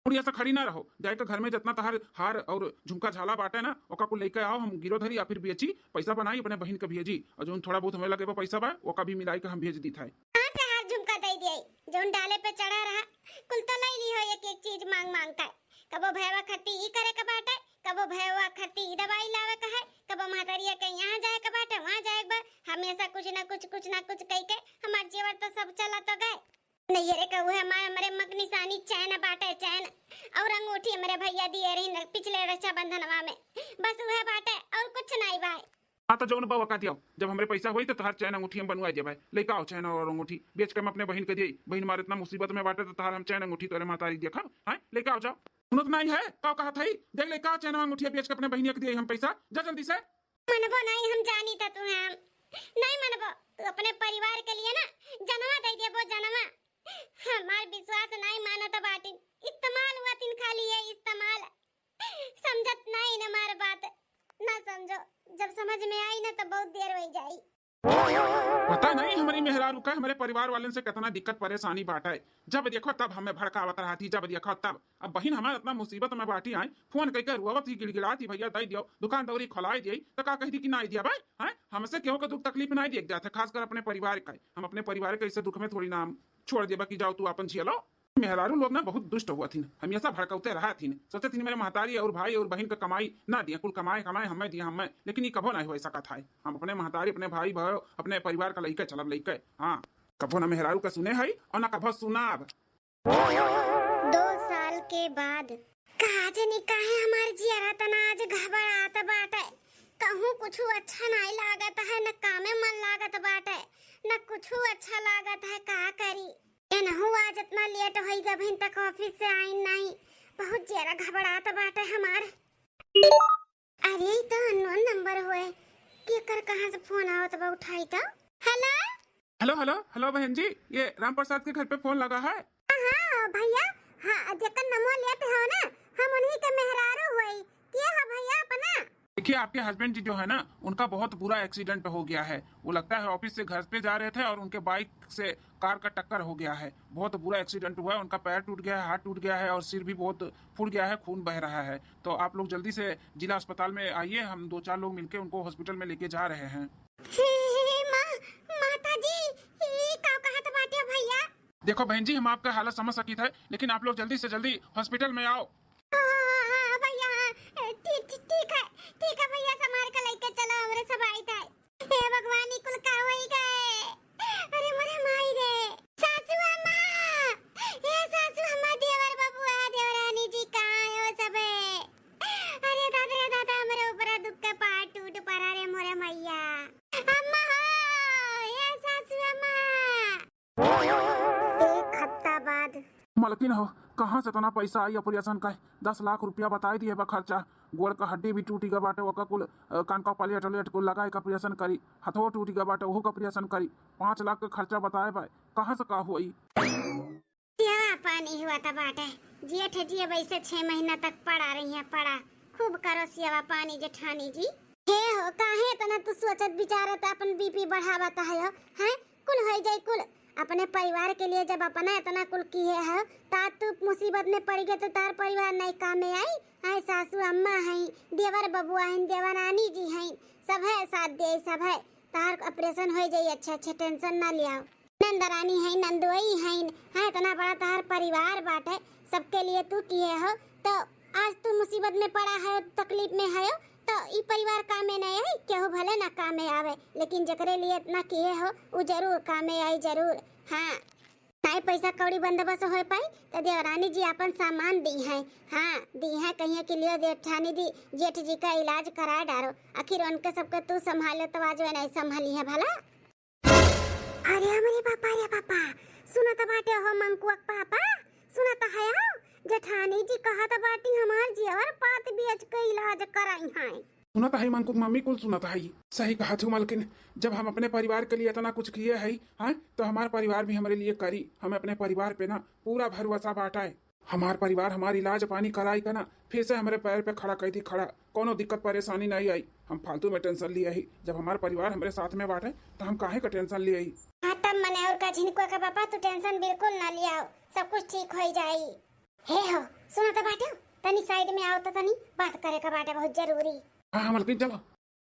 मुड़िया से खड़ी ना रहो, जाए के घर में जितना तहार हार और झुमका झाला बाटे ना, ओका कुल लेके आओ, हम गिरो धरी या फिर बेची, पैसा बनाई, अपने बहिन के भेजी, और जौन थोड़ा बहुत हमें लगे बा पैसा बा, ओका भी मिलाई के हम भेज दी थाई। कहाँ से हार झुमका दे दिए, जौन डाले पे चढ़ा रहा, कुल तो ले ली हो एक एक चीज मांग मांग के। कबो भयवा खत्ती ई करे के बाटे, कबो भयवा खत्ती ई दवाई लावे के है, कबो महतरिया के यहाँ जाए के बाटे, वहाँ जाए के बा, हमेशा कुछ ना कुछ, कुछ ना कुछ कह के हमार जीवन तो सब चला तो गए। नैहरे का उहे हमार, हमरे मक निशानी चैन बाटे, चैन और अंगूठी हमरे भैया दिए रही न पिछले रक्षाबंधनवा में, बस उहे बाटे और कुछ नहीं बा। हाँ, तो जौन बा वका दियो, जब हमरे पैसा होई तो तहार चैन अंगूठी हम बनवा देबे। लेके आओ चैन और अंगूठी, बेच के हम अपने बहिन के दिए। बहिन हमार इतना मुसीबत में बाटे तो तहार हम चैन अंगूठी तोरे महतारी देखब, हैं? लेके आओ, जाओ। सुनत नहीं है, का कहत है? दे लेके आओ चैन अंगूठी, बेच के अपने बहिनिया के दिए हम पैसा, जा जल्दी से। मनबो नहीं, हम जानी था तू हम नहीं मनबो। तू अपने परिवार के लिए ना जनवा दे देबो, जनवा। हमार विश्वास नहीं मानत बाटिन, इस्तेमाल हुआ तिन खाली है, इस्तेमाल। समझत नहीं न हमार बात, ना समझो, जब समझ में आई ना तो बहुत देर हो जाई। पता नहीं हमारी मेहरारू का हमारे परिवार वालन से कितना दिक्कत परेशानी बाटे। जब देखो तब हमें भड़कावत रहती, जब देखो तब। अब बहिन हमार इतना मुसीबत में बाटी आई, फोन कइके रोवत ही, गिड़गिड़ात ही, "भैया दे दियो, दुकान दौरी खोलाई दिए," तो का कह दी कि "नहीं दिया भाई, हैं? हमसे केहू के दुख तकलीफ नहीं देख जात है, खासकर अपने परिवार का। हम अपने परिवार के ऐसे दुख में थोड़ी ना हम छोड़ देबा कि जाओ तू आपन झेलो।" मेहरारू लोग ना बहुत दुष्ट हुआ थीन, हमेशा भड़कौते रहा थीन, सोचे थीन मेरे महतारी और भाई और बहिन का कमाई ना दिया, कुल कमाए कमाए हमें दिया हमें, लेकिन ये कभो नहीं हो सकत है। हम अपने महतारी, अपने भाई, भाई, अपने परिवार का लइके चलब, लइके। हाँ, कभो ना मेहरारू का सुने है और ना कभो सुनाब। दो साल के बाद। का जानी काहे हमार जियरा तना आज घबरात बाटे, कहूँ कुछ अच्छा नहीं लागत है, न कामे मन लागत बाटे, न कुछ अच्छा लागत है, का करी। एनहू आज इतना लेट होई गए, अभी तक ऑफिस से आइन नहीं, बहुत जियरा घबरात बाटे हमार। अरे, ई तो अननोन नंबर होए, केकर कहाँ से फोन आवत बा, उठाई तो। हेलो। हेलो, हेलो, हेलो बहन जी, ये राम प्रसाद के घर पे फोन लगा है? हाँ भैया, हाँ, जेकर नमो लेत हो ना, हम उन्हीं के मेहरारू होई। के हो भैया अपना? देखिए, आपके हस्बैंड जी जो है ना, उनका बहुत बुरा एक्सीडेंट हो गया है। वो लगता है ऑफिस से घर पे जा रहे थे और उनके बाइक से कार का टक्कर हो गया है। बहुत बुरा एक्सीडेंट हुआ है, उनका पैर टूट गया है, हाथ टूट गया है और सिर भी बहुत फूट गया है, खून बह रहा है। तो आप लोग जल्दी से जिला अस्पताल में आइए, हम दो चार लोग मिलके उनको हॉस्पिटल में लेके जा रहे हैं। हे, हे, हे, माँ, माता जी, ई का कहत बाटे भैया? देखो बहन जी, हम आपका हालत समझ सकित है, लेकिन आप लोग जल्दी से जल्दी हॉस्पिटल में आओ। हाँ, हाँ, हाँ, भैया, हाँ, ठीक, ठीक, ठीक है, ठीक है भैया, संभाल के लेके चलो, हमरे सब आई थे। हे भगवान, ई कुल का होई गए? अरे मोरे माई रे, सासू अम्मा, हे सासू अम्मा, देवर बबुआ, देवरानी जी, कहाँ हो सबे? अरे दादा रे दादा, हमरे ऊपर दुख के पहाड़ टूट पड़ा रे मोरे मैया। अम्मा हो, हे सासू अम्मा। एक हफ्ता बाद। मलकिन हो, कहाँ से इतना पैसा आई ऑपरेशन का? दस लाख रुपया बताई दिए बा खर्चा। गोड़ का हड्डी भी टूटी गए बाटे, ओका कुल, अ, कान का प्लेट उलेट कुल लगाए के ऑपरेशन करी। हथो टूटी गए बाटे, ओहू का ऑपरेशन करी। पाँच लाख का खर्चा बताए बा, कहाँ से का होई? सेवा पानी हुआ त बाटे। जेठ जी अब ऐसे छह महीना तक पड़ा रही है, पड़ा। खूब करो सेवा पानी जेठानी जी। हे हो, काहे इतना तू सोचत विचारत अपन बीपी बढ़ावत है हो? हैं? कुल होई जाई कुल। अपने परिवार के लिए जब अपना इतना कुल किहे हो, ता तू मुसीबत में पड़ गए तो तार परिवार नहीं कामे आई? हैं, सासू अम्मा हैं, देवर बबुआ हैं, देवरानी जी हैं, सब है साथ दे, सब है। तार ऑपरेशन हो जाई, अच्छे अच्छे टेंशन ना लियाओ। नंदरानी है, नंदोई है, हाँ, इतना बड़ा तहार परिवार बाटे, सबके लिए तू किए हो, तो आज तू मुसीबत में पड़ा है, तकलीफ में है, तो ई परिवार कामे नहीं है, केहू भले ना कामे आवे, लेकिन जेकरे लिए इतना किए हो, उ जरूर कामे आई, जरूर। हाँ, नहीं पैसा कौड़ी बंदोबस्त हो पाई, तो देवरानी जी अपन सामान दी हैं। हाँ, दी हैं, कहिए कि लियो जेठानी जी, जेठ जी का इलाज करा डारो। आखिर उनके सबके तू संभाले, तो आज वे नहीं संभाली है भला। अरे हमरे पापा रे पापा, सुनत बाटे हो मंकुआ के पापा, सुनत है हो? जेठानी जी कहत बाटी हमार जेवर पात बेच के इलाज कराई हैं। सुनत है मंकुआ के मम्मी, कुल सुनत है। सही कहत हो मलकिन, जब हम अपने परिवार के लिए इतना कुछ किए हैं, हाँ, तो हमार परिवार भी हमरे लिए करी। हमें अपने परिवार पे ना पूरा भरोसा बाटा है। हमार परिवार हमार इलाज पानी कराई का ना, फिर से हमरे पैर पे खड़ा कर दी खड़ा, कोनो दिक्कत परेशानी नहीं आई। हम फालतू में टेंशन लिए ही, जब हमार परिवार हमरे साथ में बाटे तो हम काहे का टेंशन लिए ही? हाँ तब मने और का झिनकुआ का पापा, तू टेंशन बिल्कुल ना लिया, सब कुछ ठीक हो जाई। हे हो, सुना तो बाटे, तनी साइड में आओ तो तनी बात करे का बाटे बहुत जरूरी। हाँ हाँ मलकिन, चलो।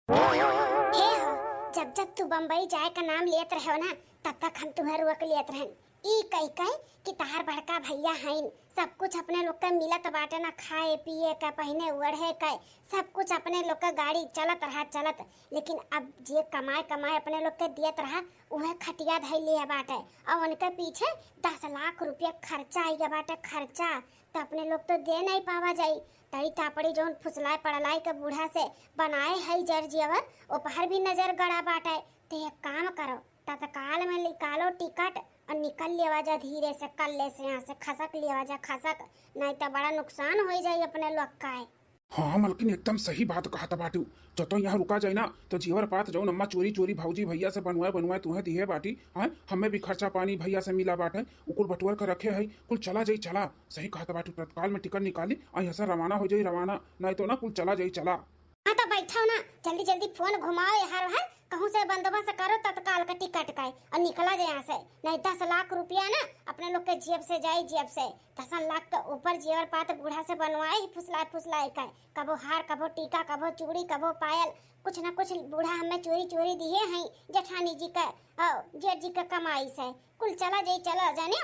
हे हो, जब जब तू बम्बई जाए का नाम लेत रहे हो ना, तब तक हम तुम्हें रोक लेत रहन। ई कह कह कि तहार बड़का भैया हईन, सब कुछ अपने लोग के मिलत बाटे ना, खाए पिए का, पहिने ओढ़े का, सब कुछ अपने लोग के गाड़ी चलत रहा चलत। लेकिन अब जे कमाए कमाए अपने लोग के दियत रहा, उहे खटिया धई लिया बाटे। और उनके पीछे दस लाख रुपया खर्चा आई गया बाटे, खर्चा। तो अपने लोग तो दे नहीं पावा जाई। तई तापड़ी जौन फुसलाए पड़लाई के बूढ़ा से बनाए है जर जेवर, ओपहर भी नजर गड़ा बाटे। ते एक काम करो, तत्काल में निकालो टिकट और निकल लेवा जा धीरे से, कल्ले से यहाँ से खसक लेवा जा खसक, नहीं तो बड़ा नुकसान हो जाई अपने लोग का है। हाँ मलकिन, एकदम सही बात कहत बाटू। जतो यहाँ रुका जाए ना, तो जेवर पात जौन अम्मा चोरी चोरी भौजी भैया से बनवाए बनवाए तुहे दिहे बाटी, हाँ, हमें भी खर्चा पानी भैया से मिला बाटे, उ कुल बटोर के रखे है, कुल चला जाई, चला। सही कहत बाटू, तत्काल में टिकट निकाली, आ यहाँ से रवाना हो जाई, रवाना, नहीं तो ना कुल चला जाई, चला। हाँ तो बैठो ना, जल्दी जल्दी फोन घुमाओ यहाँ वहाँ, कहूँ से बंदोबस्त करो तत्काल का टिकट का और निकला जाए यहाँ से, नहीं दस लाख रुपया ना अपने लोग के जेब से जाई, जेब से। दसन लाख के ऊपर जेवर पात बूढ़ा से बनवाए ही फुसलाए फुसलाए के, कबो हार, कबो टीका, कबो चूड़ी, कबो पायल, कुछ न कुछ बूढ़ा हमें चोरी चोरी दिए हैं जेठानी जी के, और जेठ जी के कमाई से। कुल चला जाई, चला जाने।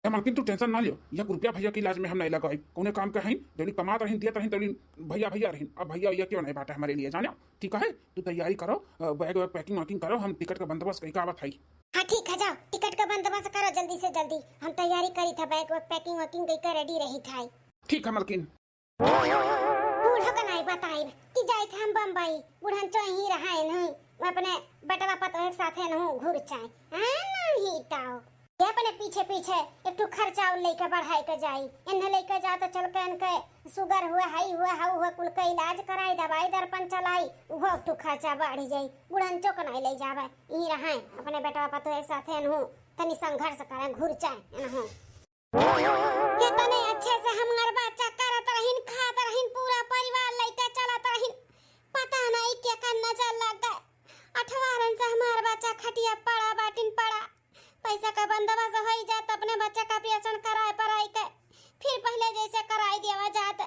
ए मलकिन, तू टेंशन ना लियो, एक रुपया भैया के इलाज में हम नहीं लगाई। कौने काम के हईन, जौनी कमात रहीन, दियत रहीन, तौनी भैया भैया रहीन। अब भैया भैया क्यों नहीं बाटे हमारे लिए, जाने। ठीक है, तू तैयारी करो, अ, बैग वैग पैकिंग वैकिंग करो, हम टिकट का बंदोबस्त कई का आवत हई। हाँ ठीक है, जाओ टिकट का बंदोबस्त करो जल्दी से जल्दी, हम तैयारी करी था, बैग वैग पैकिंग वैकिंग कई का रेडी रही था। ठीक है मलकिन। बूढ़ो का नहीं बताइब कि जाइत हम बम्बई, बुढ़न चो ही रहा इन्हू, अपने बेटवा पतोह के साथे इन्हू घुर चाहे। हाँ, नहीं ताओ। ये अपने पीछे पीछे एक ठो खर्चा और लेके बढ़ाई के जाई। इन्हें लेके जा तो चल के इनके शुगर हुए, हाई हुए, हाउ हुए, कुल के इलाज कराई, दवाई दर्पण चलाई, उहो एक ठो खर्चा बढ़ जाई। बुढ़न चो का नहीं ले जावे, ई रहे अपने बेटवा पतोह के साथे इन्हू तनी संघर्ष करें, घुर चाहे इन्हू। कितने अच्छे से हमार बच्चा करत रहिन, खात रहिन, पूरा परिवार लइके चलत रहिन। पता नहीं केकर नजर लग गए। अठवारन से हमार बच्चा खटिया पड़ा बाटिन पड़ा। पैसा का बंदोबस्त होई जात, अपने बच्चा का ऑपरेशन कराए पराई के, फिर पहले जैसे कराई देवा जात।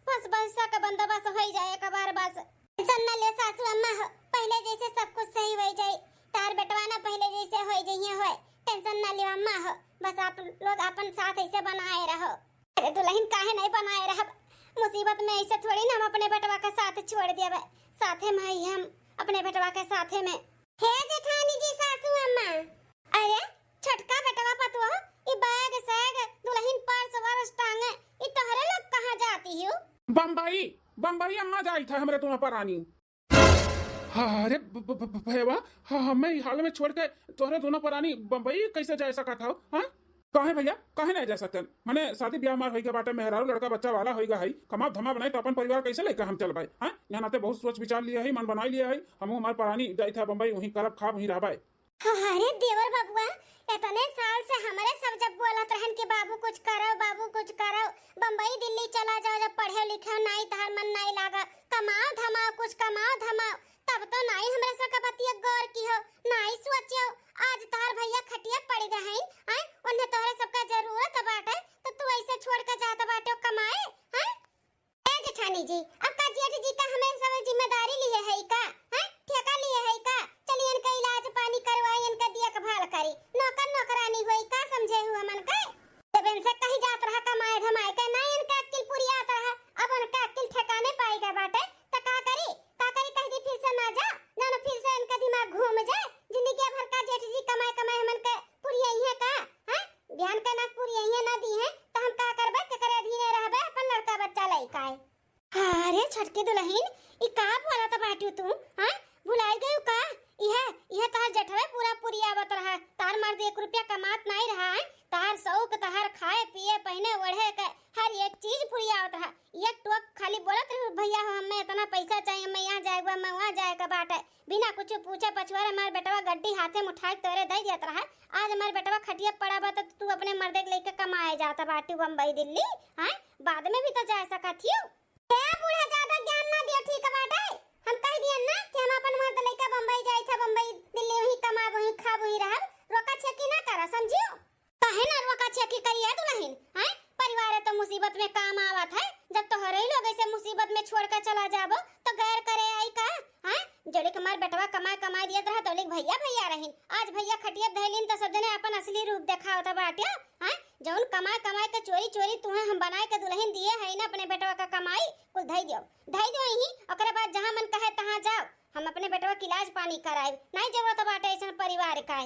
बस पैसा का बंदोबस्त होई जाए एक बार बस। टेंशन न ले सासू अम्मा हो, पहिले जैसे सब कुछ सही होइ जाई। तार बेटवा ना पहिले जैसे होइ जइहे होए, टेंशन न ले अम्मा हो, बस आप लोग अपन साथ ऐसे बनाए रहो। अरे दुलहिन काहे नहीं बनाए रहब, मुसीबत में ऐसे थोड़ी ना हम अपने बेटवा के साथ छोड़ देबे, साथे में ही हम अपने बेटवा के साथे में। हे जेठानी जी, सासू अम्मा, अरे छोटका बेटवा पतोह, ई बैग सैग, दुलहिन पर्स वर्स टांगे, ई तोहरे लोग कहाँ जाती हो? बम्बई, बम्बई अम्मा जाई था हमरे दोनों परानी। हाँ, अरे ब-, ब-, ब-, भैया, हाँ, हमें ई हाल में छोड़ के तोहरे दोनों परानी बम्बई कैसे जा सकत हो, हाँ? काहे भैया, काहे नहीं जा सकते? मने शादी ब्याह हमार होइगा बाटे, मेहरारू लड़का बच्चा वाला होइगा है, कमाब धमाब नहीं तो अपन परिवार कैसे लेके हम चलबाई, हाँ? यहाँ नाते बहुत सोच विचार लिए है, मन बनाई लिए है, हम हमार परानी जाई था बम्बई, वहीं करब खाब, वहीं रहबाई। हाँ, अरे देवर बबुआ, इतने साल से हमरे सब जब बोलत रहन कि बाबू कुछ करो, बाबू कुछ करो, बम्बई दिल्ली चला जाओ, जब पढ़े लिखे नाई, तहार मन नाई लागा, कमाओ धमाओ, कुछ कमाओ धमाओ, तब तो नाई हमरे सबके बतिया गौर की हो, नाई सोचियो। आज तहार भैया खटिया पड़ गए हैं, आय, उन्हें तोहरे सबका जरूरत बाटे, तो तू ऐसे छोड़ के जात बाटे कमाए, हैं? ए जेठानी जी, अब का जेठ जी का हमें सब जिम्मेदारी लिए है का? हैं? ठेका लिए है का? चलिए इनका इलाज पानी करवाई, इनका देखभाल करी। नौकर नौकरानी होई का समझे हु हमन के? जब इनसे कही जात रहा कमाए धमाए के, ना इनका अक्किल पुरियात रहा, अब उनका अक्किल ठिकाने पाई गए बाटे, त का करी? का करी कह दी फिर से ना जा, जानो फिर से इनका दिमाग घूम जाए, जिंदगी भर का जेठ जी कमाए कमाए हमन के पुरियई है का? हैं? बिहान का ना पुरियई है ना दी है, त हम का करबे, केकरे अधीने रहबे, अपन लड़का बच्चा लइका है। अरे छोटकी दुलहिन, ई का बोलत बाटू तू? हाँ, भुलाई गयू का? इहे इहे तहार जेठवे पूरा पुरियावत रहा। तहार मर्द एक रुपया कमात नाई रहा है, तहार शौक, तहार खाए पिए, पहिने ओढ़े के हर एक चीज पुरियावत रहा। एक टोक खाली बोलत रहू, "भैया हो, हमें इतना पैसा चाहिए, हमें यहाँ जाए के बा, हमें वहाँ जाए के बाटे।" बिना कुछ पूछे पछुआरे हमार बेटवा गड्डी हाथे में उठाए के तोरे दे देत रहा। आज हमार बेटवा खटिया पड़ा बा, त तू अपने मर्दे के लेके कमाए जात बाटू बम्बई दिल्ली, हैं? बाद में भी तो जा सकत हियो। ए बूढ़ा, ज्यादा ज्ञान ना दिया, ठीक बाटे? हम कह दिया ना कि हम अपन मर्द लेके बम्बई जाई था, बम्बई दिल्ली वहीं कमाब, वहीं खाब, वहीं रहब। रोका छेकी ना करा, समझियो? काहे ना रोका छेकी करिए दुलहिन, हैं? परिवार तो मुसीबत में काम आवत है। जब तोहरे ही लोग ऐसे मुसीबत में छोड़ के चला जाबो, तो गैर करे आई का, हैं? जौलिक हमार बेटवा कमाए कमाए दियत रहा, तौलिक भैया भैया रहिन। आज भैया खटिया धैलिन, तो सब जने अपन असली रूप देखावत बाटे, हैं? जौन कमाए कमाए के चोरी चोरी तुहें हम बनाए के दुलहिन दिए है ना, अपने बेटवा का कमाई कुल धई दियो, धई दियो यहीं। ओकरे बाद जहाँ मन कहे तहाँ जाओ, हम अपने बेटवा के इलाज पानी कराए, नहीं जरूरत बाटे ऐसन परिवार का।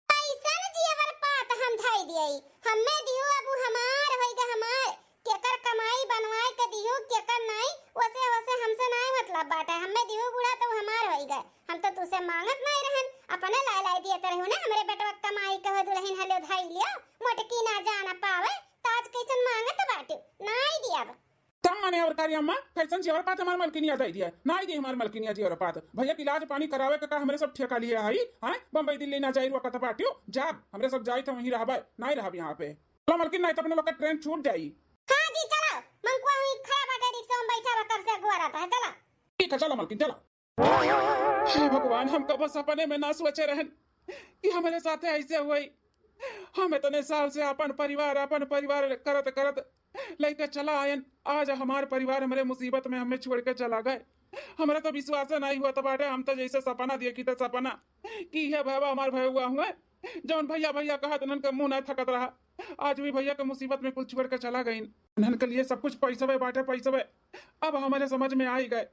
ऐसन जेवर पात हम धई दिए, हमें दियो, अब उ हमार होई गे, हमार। केकर कमाई बनवाए के दियो, केकर नाई, वसे वसे हमसे नाई मतलब बाटे। हमें दियो बूढ़ा, तो हमार होई गे। हम तो तुसे मांगत नाई रहन, अपने लाए लाए दिए तो रहू ना। हमरे बेटवा कमाई कहो दुलहिन हलो धई लियो, मोटकी ना जान पावे, तो आज कैसन मांगत बाटू, नाई दियब। तब माने और कारी अम्मा, कैसन जेवर पात हमार मलकिनिया दे दिया? नाई दी हमार मलकिनिया जेवर पात। भैया के इलाज पानी करावे के का हमरे सब ठेका लिए हई? हाँ, बम्बई दिल्ली ना जाई रुआ कत बाटियो। जाब, हमरे सब जाई त वहीं रहबे, नाई रहब यहाँ पे। चलो मलकिन, नाई त अपने लोग का ट्रेन छूट जाई। हाँ जी, चलो। मंकुआ हुई खड़ा बाटे, रिक्शा में बैठा बा, कब से अगुआ रहता है, चलो। ठीक है, चलो मलकिन, चलो। हे भगवान, हम कबो सपने में ना सोचे रहन कि हमरे साथे ऐसे हुई। हम इतने साल से अपन परिवार, अपन परिवार करत करत लइके चला आयन। आज हमार परिवार हमरे मुसीबत में हमें छोड़ के चला गए। हमरा तो विश्वास नहीं हुआ त बाटे। हम तो जैसे सपना देखी त सपना कि हे भैया हमार भैया हुए, जौन भैया भैया कहत उन्हन के मुंह नहीं थकत रहा। आज भी भैया के मुसीबत में कुल छोड़ के चला गइन। उन्हन के लिए सब कुछ पैसवे बाटे, पैसवे। अब हमारे समझ में आई गए,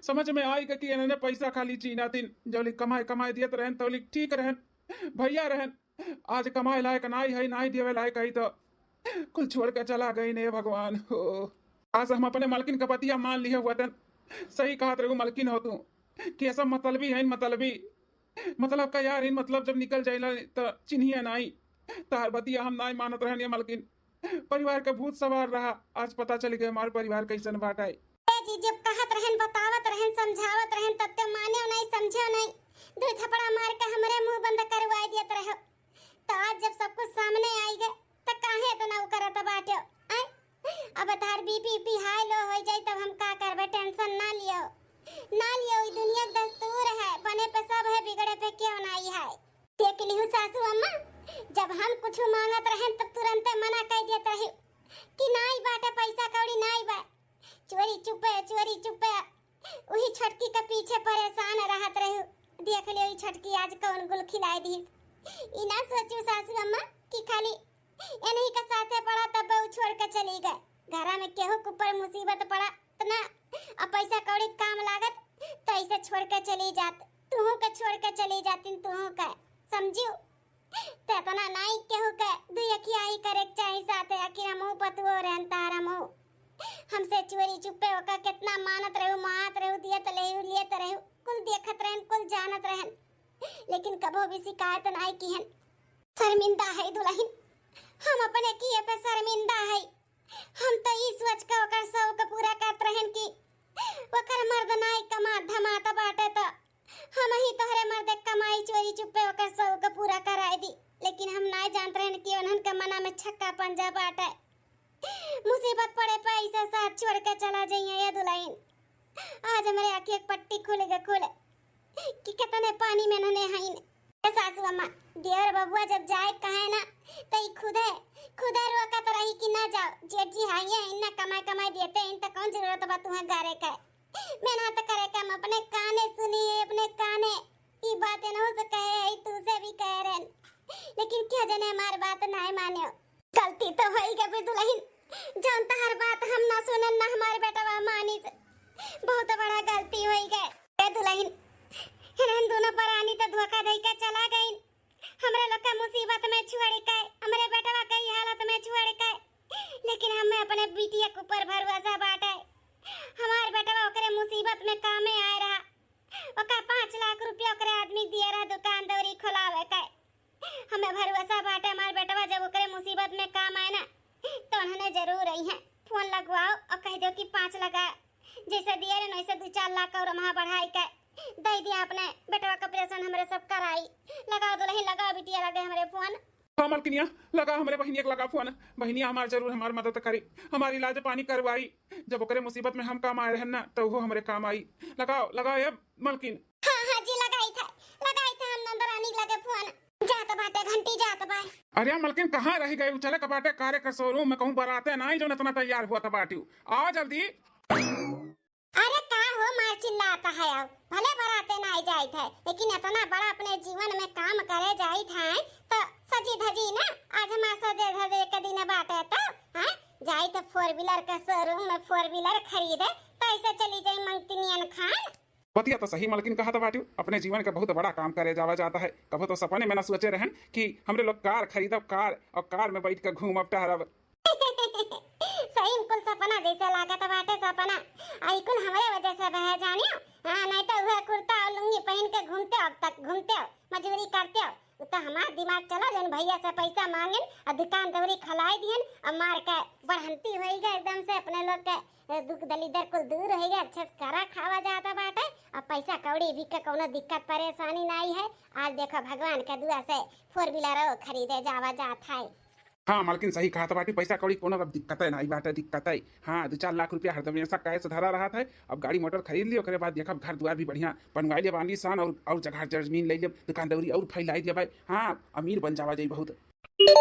समझ में आई गए कि इन्होंने पैसा खाली चीना दिन जौली कमाए कमाए दियत रहन तौली ठीक रहन, भैया रहन। आज कमाए लायक नाई है, नाई देवे लायक है तो कुल छोड़ के चला गई ने भगवान हो। आज हम अपने मलकिन का बतिया मान लिए हुआ तन। सही कहत रहू मलकिन हो तू कि ये सब मतलबी है, मतलबी। मतलब का यार, इन मतलब जब निकल जाइला त चिन्हिए नाई। तार बतिया हम नाई मानत रहन ये मलकिन। परिवार के भूत सवार रहा, आज पता चल गए हमार परिवार कैसन बाटे। ए जी, जब कहत रहन, बतावत रहन, समझावत रहन, तब ते माने नहीं, समझे नहीं। दो थपड़ा मार के हमरे मुंह बंद करवाए दियत रहो। तो आज जब सब कुछ सामने आई गए, तो काहे इतना उ करत बाट्यो? आय? अब तार बीपी पी हाई लो हो जाई, तब हम का करबे? टेंशन ना लियो, ना लियो। ई दुनिया के दस्तूर है, बने पे सब है, बिगड़े पे क्यों नहीं है। देख लिहू सासू अम्मा, जब हम कुछ मांगत रहन, तब तुरंते मना कर देत रही कि नाई बाटे, पैसा कौड़ी नाई बा। चोरी चुपे, चोरी चुपे, वही छोटकी के पीछे परेशान रहत रहू। देख लियो, ई छोटकी आज कौन गुल खिलाई दी। ई ना सोचू सासू अम्मा कि खाली इन्हीं के साथे पड़ा, तब उ छोड़ के चली गए। घरा में केहू के ऊपर मुसीबत पड़ा त ना, अब पैसा कौड़ी काम लागत, तो ऐसे छोड़ के चली जात, तुहू के छोड़ के चली जातिन, तुहू के, समझियो? त इतना नाई केहू के दुई अखिया आई करे के चाही साथे, आखिर हमहू पतुओ रहन, तार हमहू। हमसे चोरी चुप्पे ओका कितना मानत रहू, मानत रहू, दियत रहू, लियत रहू, कुल देखत रहन, कुल जानत रहन, लेकिन कबो भी शिकायत नाई किहन। शर्मिंदा है दुलहिन, हम अपने किए पे शर्मिंदा है। हम तो ई सोच के ओकर शौक पूरा करत रहन कि ओकर मर्द नाई कमात धमात बाटे, तो हम ही तोहरे मर्द के कमाई चोरी चुप्पे ओकर शौक पूरा कराए दी। लेकिन हम नाई जानत रहन कि उन्हन के मना में छक्का पंजा बाटे। मुसीबत पड़े पे ऐसे साथ छोड़ के चला जइहे ये दुलहिन। आज हमरे आँखी एक पट्टी खुल गए, खुल कि कितने पानी में नने हईन। ए सासू अम्मा, देवर बबुआ जब जाए कहे ना, त ई खुदे, खुदे रोकत रही कि ना जाओ, जेठ जी हाइये, इन्ना कमाई कमाई देते, इन त कौन जरूरत बा तुम्हें गारे के? मेहनत करे के हम अपने काने सुनी है, अपने काने। ई बात इनहू से कहे है, तू से भी कहे रहन, लेकिन क्या जने हमार बात नाय माने। गलती तो होई गई दुलहिन, जौन तहार बात हम ना सुनन ना हमार बेटवा मानिस। बहुत बड़ा गलती होई गए। ए दुलहिन, इन्हन दोनों परानी तो धोखा दे के चला गईन। हमरे लोग का मुसीबत में छोड़ के, हमरे बेटवा के ई हालत में छोड़ के, लेकिन हमें अपने बिटिया के ऊपर भरोसा बाटे। हमार बेटवा ओकरे मुसीबत में कामे आए रहा, ओका पाँच लाख रुपया ओकरे आदमी दिए रहा दुकान दौरी खोलावे के। हमें भरोसा बाटे हमार बेटवा जब ओकरे मुसीबत में काम आए ना, तो उन्होंने जरूर आई है। फोन लगवाओ और कह दो कि पाँच लगा, जैसे दिए रहे वैसे दो चार लाख और वहाँ बढ़ाई के दे दिया अपने बेटवा का ऑपरेशन हमरे सब कराई। लगाओ दुल्हन, लगाओ बिटिया लगे हमरे फोन। हाँ मलकिनिया, लगा हमरे बहिनिया के लगा फोन। बहिनिया हमार जरूर हमार मदद करी, हमार इलाज पानी करवाई। जब ओकरे मुसीबत में हम काम आए रहन ना, तो वो हमरे काम आई। लगाओ, लगाओ ए मलकिन। हाँ, हाँ जी, लगाई था, लगाई था हम नंदरानी लगे फोन। जात बाटे घंटी, जात बा। अरे मलकिन, कहाँ रह गए? चले के बाटे कारे के शोरूम में, कहूँ बराते ना आई, जौन इतना तैयार हुआ था बाटी। आओ जल्दी। अरे का हो मार चिल्लाता है? आओ, भले बराते ना आई जाइत है, लेकिन इतना बड़ा अपने जीवन में काम करे जाइत है, तो सजी धजी ना, आज हमार सजे धजे के दिन बाटे, तो हाँ, जाइत four wheeler के शोरूम में four wheeler खरीदे, तो ऐसे चली जाई मंगतिनियन खान। बतिया तो सही मलकिन कहत बाटिउ, अपने जीवन के बहुत बड़ा काम करे जावा जाता है। कबो तो सपने में ना सोचे रहन कि हमरे लोग कार खरीदब, कार, और कार में बैठ के घूमब टहरब। सही में कुल सपना जैसे लागत बाटे सपना। आ, ई कुल हमरे वजह से बहे जानियो। हाँ, नहीं तो वह कुर्ता और लुंगी पहन के घूमते अब तक, घूमते हो, मजूरी करते हो। उ तो हमार दिमाग चला, जौन भैया से पैसा मांगेन और दुकान दौरी खलाई दिहन और मार के बढ़ंती होई गए एकदम से अपने लोग के। ए, दुख दलिदर कुल दूर होई गए, अच्छे से करा खावा जाता बाटे, अब पैसा कौड़ी भी के कौनो दिक्कत परेशानी नाई है। आज देखो भगवान के दुआ से four wheeler खरीदे जावा जात है। हाँ मलकिन, सही कहत बाटी, पैसा कौड़ी कोनो अब दिक्कत है नाई बाटे, दिक्कत है। हाँ, दो चार लाख रुपया हरदमेशा cash धरा रहत है, अब गाड़ी मोटर खरीद ली, ओकरे बाद देखब घर दुआर भी बढ़िया बनवाई लेब आलीशान, और, और जगह जमीन ले लेब, दुकान दौरी और फैलाई लेब। हाँ, अमीर बन जावा जाई बहुत। ले,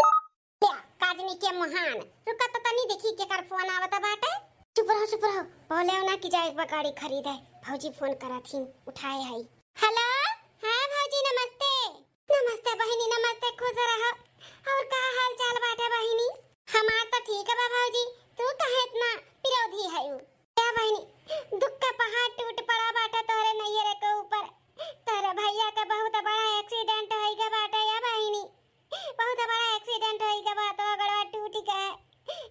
काजनी के मुहान, रुका तो तनी देखी केकर फोन आवत बाटे। चुप रहो, चुप रहो, बोले ना कि जाए एक बार गाड़ी खरीदे। भौजी फोन करत ही, उठाए हई। हेलो, हाँ भौजी नमस्ते। नमस्ते बहिनी, नमस्ते, खुश रहो। और का हाल चाल बाटे बहिनी? हमार तो ठीक बा भौजी, तू काहे इतना विरोधी है? या बहिनी, दुख का पहाड़ टूट पड़ा बाटे तोहरे नैहरे के ऊपर। तोहरे भैया के बहुत बड़ा accident होई गए बाटे या बहिनी। बहुत बड़ा accident होई गवा तो गड़वा टूट गए।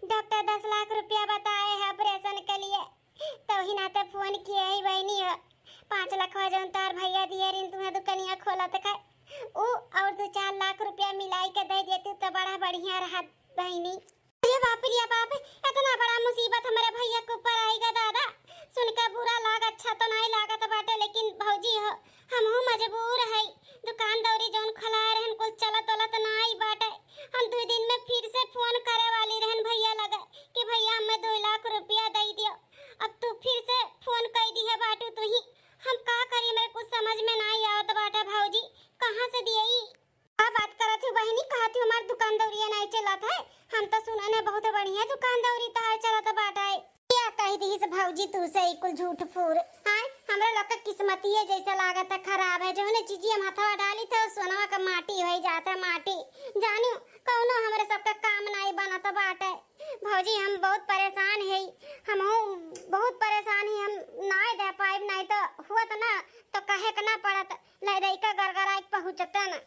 डॉक्टर दस लाख रुपया बताए हैं ऑपरेशन के लिए, तो ही नाते फोन किए ही बहनी हो। पाँच लाख हो जौन तार भैया दिए रिन तुम्हें दुकनिया खोलत खाए, उ और दो चार लाख रुपया मिलाई के दे देती तो बड़ा बढ़िया रहत बहनी। अरे बाप रे बाप, इतना बड़ा मुसीबत हमरे भैया के ऊपर आइगा दादा। सुन के बुरा लाग, अच्छा तो नाई लागत बाटे, लेकिन भौजी हो, हमहू मजबूर है। दुकान दौरी जौन खोलाए रहन, कुल चलत उलत नाई बाटे। हम दो दिन में फिर से फोन करे वाली रहन भैया लगे कि भैया हमें दो लाख रुपया दे दियो। अब तू फिर से फोन कर दिहे बाटू तू ही। हम का करी, मेरे कुछ समझ में नाई आवत बाटे भौजी, कहाँ से दिए? का बात करत हूँ बहिनी, कहत हूँ हमार दुकान दौरिया नाई चलत है। हम तो सुने ने बहुत बढ़िया दुकान दौरी तहार चलत बाटे। क्या कह दीस भौजी तू से ई कुल झूठ फूर? हाँ, हमरा लोग के किस्मतिये जैसे लागत है खराब है, जौने चीजिया हम हथवा डाली थे सोनवा का माटी हो जाता है माटी। जानू, कौनो हमरे सबके काम नाई बनत बाटे। भौजी हम बहुत परेशान है, हम बहुत परेशान है, हम नाई दे पाइब, नाई तो हुआ तो ना तो कहे के ना पड़त, ले दे का गरगरा के पहुँचते ना।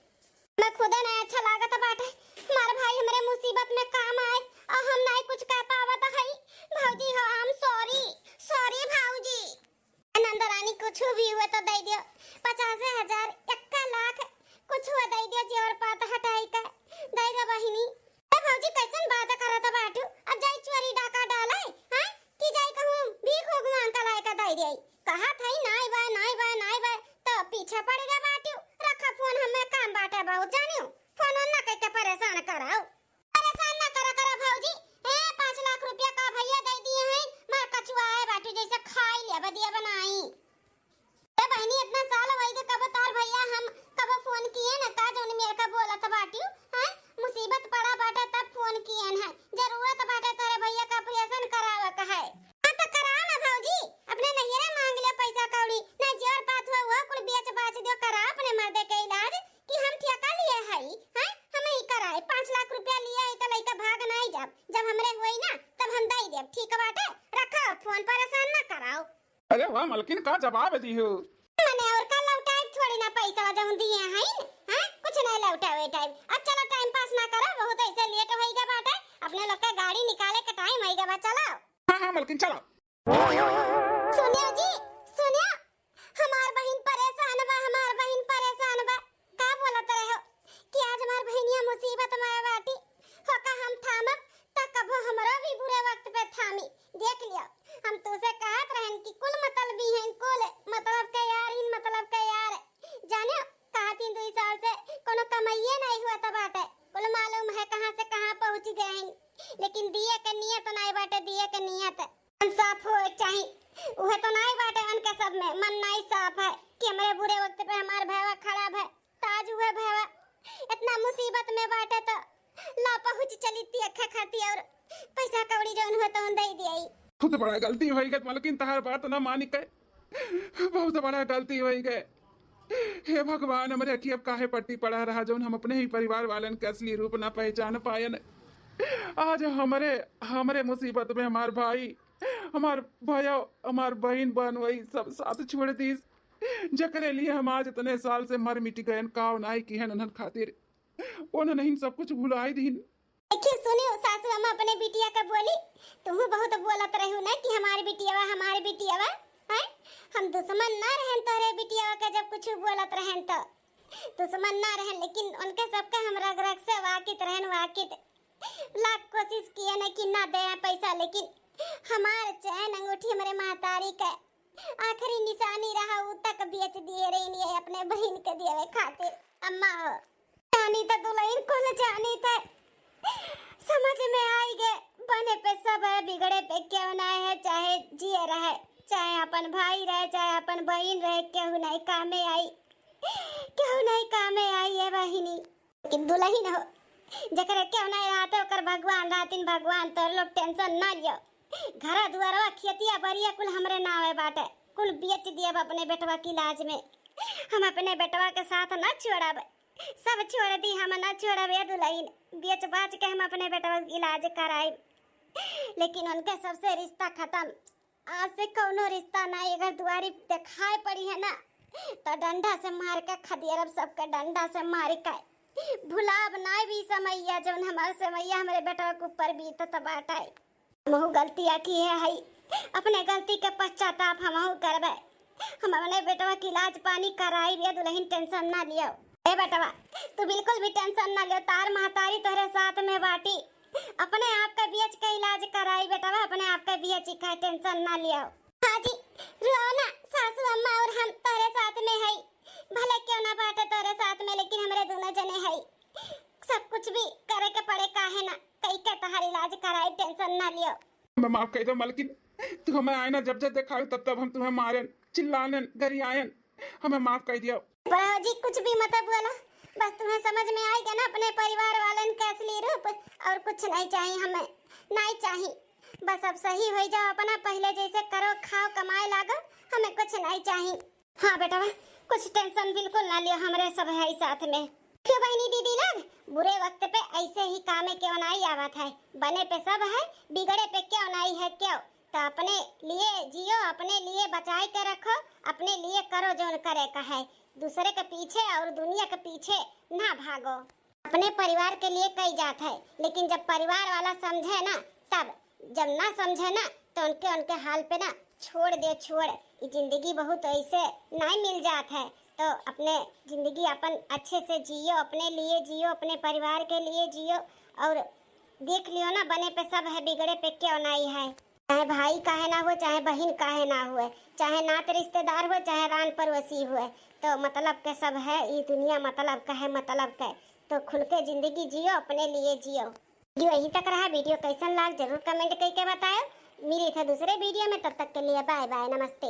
मैं खुदे नहीं अच्छा लागत बाटे, हमार भाई हमरे मुसीबत में काम आए और हम नहीं कुछ कह पावत हई। भौजी हो, I'm sorry, sorry भौजी। नंदरानी, कुछ भी हुए तो दे दियो, पचास हजार, एक लाख, कुछ हुए दे दियो, जेवर पात हटाई का दे दे बहिनी। ए भौजी, कैसन बात करत बाटू? अब जाई चोरी डाका डाले, हैं? कि जाई कहूँ भीख उख मांग के लाए के दे दियो? कहा थई नाई बा, नाई बा, नाई बा, तो पीछे पड़ गए बाटू। रखा फोन, हमें काम बाटे बहुत जानियो, फोन ना कह के परेशान कराओ। परेशान ना करा करा भौजी। ए, पाँच लाख रुपया का भैया दे दिए हैं, मार कचुआए बाटू जैसे खाई ले बदिया बनाई। ए बहनी, इतना साल होई के कबो तार भैया हम कबो फोन किए न का, जौन मेरे का बोलत बाटू, हैं? मुसीबत पड़ा बाटे तब फोन किए न है, जरूरत बाटे तोरे भैया का ऑपरेशन करावे का है। हाँ तो कराओ ना भौजी, अपने नैहरे मांग ले पैसा कौड़ी, ना जेवर पात हुआ वो कुल बेच बाच दियो, कराओ अपने मर्दे के इलाज। कि हम ठेका लिए हई, हैं? हम ही कराए, पाँच लाख रुपया लिए हई, तो लइका भाग नाई जाब। जब हमरे होई ना, तब हम दई देब, ठीक बाटे? रखो फोन, परेशान ना कराओ। अरे वाह मलकिन, का जवाब दिहू। मने और का लौटाए थोड़ी ना पैसा जौन दिए हई, हैं? कुछ नहीं लौटावे टाइम। अब चलो, टाइम पास ना करो, बहुत ऐसे लेट होई गए बाटे, अपने लोग के गाड़ी निकाले के टाइम होई गए बा, चलो। हाँ हाँ मलकिन, चलो। सुनियो जी, सुनियो, हमार बहिन कोनो कमाइए नहीं हुआ त बाटे। कुल मालूम है कहाँ से कहाँ पहुँच गए हैं, लेकिन दिए के नियत नहीं बाटे, दिए के नियत। मन साफ हो चाही, उहे तो नहीं बाटे उनके सब में, मन नहीं साफ है कि हमरे बुरे वक्त पे हमार भैया खड़ा है। ताज हुए भैया इतना मुसीबत में बाटे तो ला पहुँच चली थी अखे खाती और पैसा कौड़ी जौन हुए तो दे दिए। बहुत बड़ा गलती होई गए मलकिन, तहार बात ना मानी के, बहुत बड़ा गलती होई गए। हे भगवान, हमरे अखिया पे काहे पट्टी पड़ा रहा, जौन हम अपने ही परिवार वालन के असली रूप ना पहचान पायन। आज हमरे, हमरे मुसीबत में हमार भाई, हमार भैया, हमार बहिन, बहन, वही सब साथ छोड़ दीस, जकरे लिए हम आज इतने साल से मर मिट गए, का नाई किहन उन्हन खातिर, उन्हन सब कुछ भुलाई दीन। देखियो, सुनियो, सासू अम्मा अपने बिटिया का बोली, तुहू बहुत बोलत रहू ना कि हमार बिटियावा, हमार बिटियावा, हैं? हम दुश्मन ना रहन तोहरे बिटियावा का, जब कुछ बोलत रहन तो दुश्मन ना रहन, लेकिन उनके सबके हम रग रग से वाकित रहन, वाकित। लाख कोशिश किए न कि ना दे पैसा, लेकिन हमार चैन अंगूठी हमरे महतारी के आखिरी निशानी रहा, उ तक बेच दिए रही अपने बहिन के देवे खातिर। अम्मा हो, जानी त दुलहिन कुल जानी त समझ में आई गे, बने पे सब है, बिगड़े पे केहू नहीं है, चाहे जिए रहे, चाहे अपन भाई रहे, चाहे अपन बहिन रहे, केहू नहीं कामे आई, केहू नहीं कामे आई है बहिनी। कि दुलहिन हो, जकरे केहू नहीं रहते, ओकर भगवान रहतिन भगवान, तोर लोग tension ना लियो। घरा दुआरवा, खेतिया बरिया कुल हमरे नावे बाटे, कुल बेच दियब अपने बेटवा के इलाज में। हम अपने बेटवा के साथ ना छोड़ब, सब छोड़ दी, हम ना छोड़ब ए दुलहिन, बेच बाच के हम अपने बेटवा के इलाज कराइब। लेकिन उनके सबसे रिश्ता खत्म, आज से कौनो रिश्ता ना, अगर दुआरी दिखाई पड़ी है ना, तो डंडा से मार के खदेरब सबके, डंडा से मार के। भुलाब ना भी समैया, जौन हमार समैया हमरे बेटवा के ऊपर बीतत बाटे। हमहू गलतिया किहे हई, अपने गलती के पश्चाताप हमहू करबे। हम अपने बेटवा के इलाज पानी कराई बे, दुलहिन tension ना लियो। ए बेटवा, तू बिल्कुल भी tension ना लियो, तार महतारी तोहरे साथ में बाटी। अपने आप का बेच के इलाज कराई बेटवा, अपने आप का बेच के tension ना लियो। हाँ जी, रुआओ ना, सासू अम्मा और हम तोहरे साथ में हई। भले क्यों ना बाटे तोहरे साथ में, लेकिन हमरे दोनों जने हई। सब कुछ भी करे के पड़े, काहे ना, कई के तोहार इलाज कराई, tension ना लियो। हमें माफ कर दो मलकिन, तू हमें आईना जब जब देखावे तब तब हम तुम्हें मारेन, चिल्लानेन, गरियाएन, हमें माफ कर दियो। भौजी कुछ भी मत बोला, बस तुम्हें समझ में आइगा ना अपने परिवार वालन के असली रूप, और कुछ नहीं चाहिए हमें, नहीं चाहिए। बस अब सही हो जाओ अपना, पहले जैसे करो, खाओ, कमाए लागो, हमें कुछ नहीं चाहिए। हाँ बेटवा, कुछ tension बिल्कुल ना लियो, हमरे सब है साथ में। क्यों बहिनी दीदी लोग, बुरे वक्त पे ऐसे ही कामे क्यों नहीं आवत है, बने पे सब है, बिगड़े पे क्यों नहीं है क्यों? तो अपने लिए जियो, अपने लिए बचाए के रखो, अपने लिए करो जौन करे का है, दूसरे के पीछे और दुनिया के पीछे ना भागो। अपने परिवार के लिए कई जात है, लेकिन जब परिवार वाला समझे ना तब, जब ना समझे ना तो उनके, उनके हाल पे ना छोड़ दे, छोड़। ये जिंदगी बहुत ऐसे नहीं मिल जात है, तो अपने जिंदगी अपन अच्छे से जियो, अपने लिए जियो, अपने परिवार के लिए जियो, और देख लियो ना, बने पे सब है, बिगड़े पे क्यों नहीं है। चाहे भाई काहे ना हुए, चाहे बहिन काहे ना हुए, चाहे नात रिश्तेदार हुए, चाहे रान पड़ोसी हुए, तो मतलब के सब है, ई दुनिया मतलब का है, मतलब के। तो खुल के जिंदगी जियो, अपने लिए जियो। वीडियो यहीं तक रहा। वीडियो कैसन लाग जरूर comment करके बतायो। मिली थे दूसरे वीडियो में, तब तक के लिए बाय बाय, नमस्ते।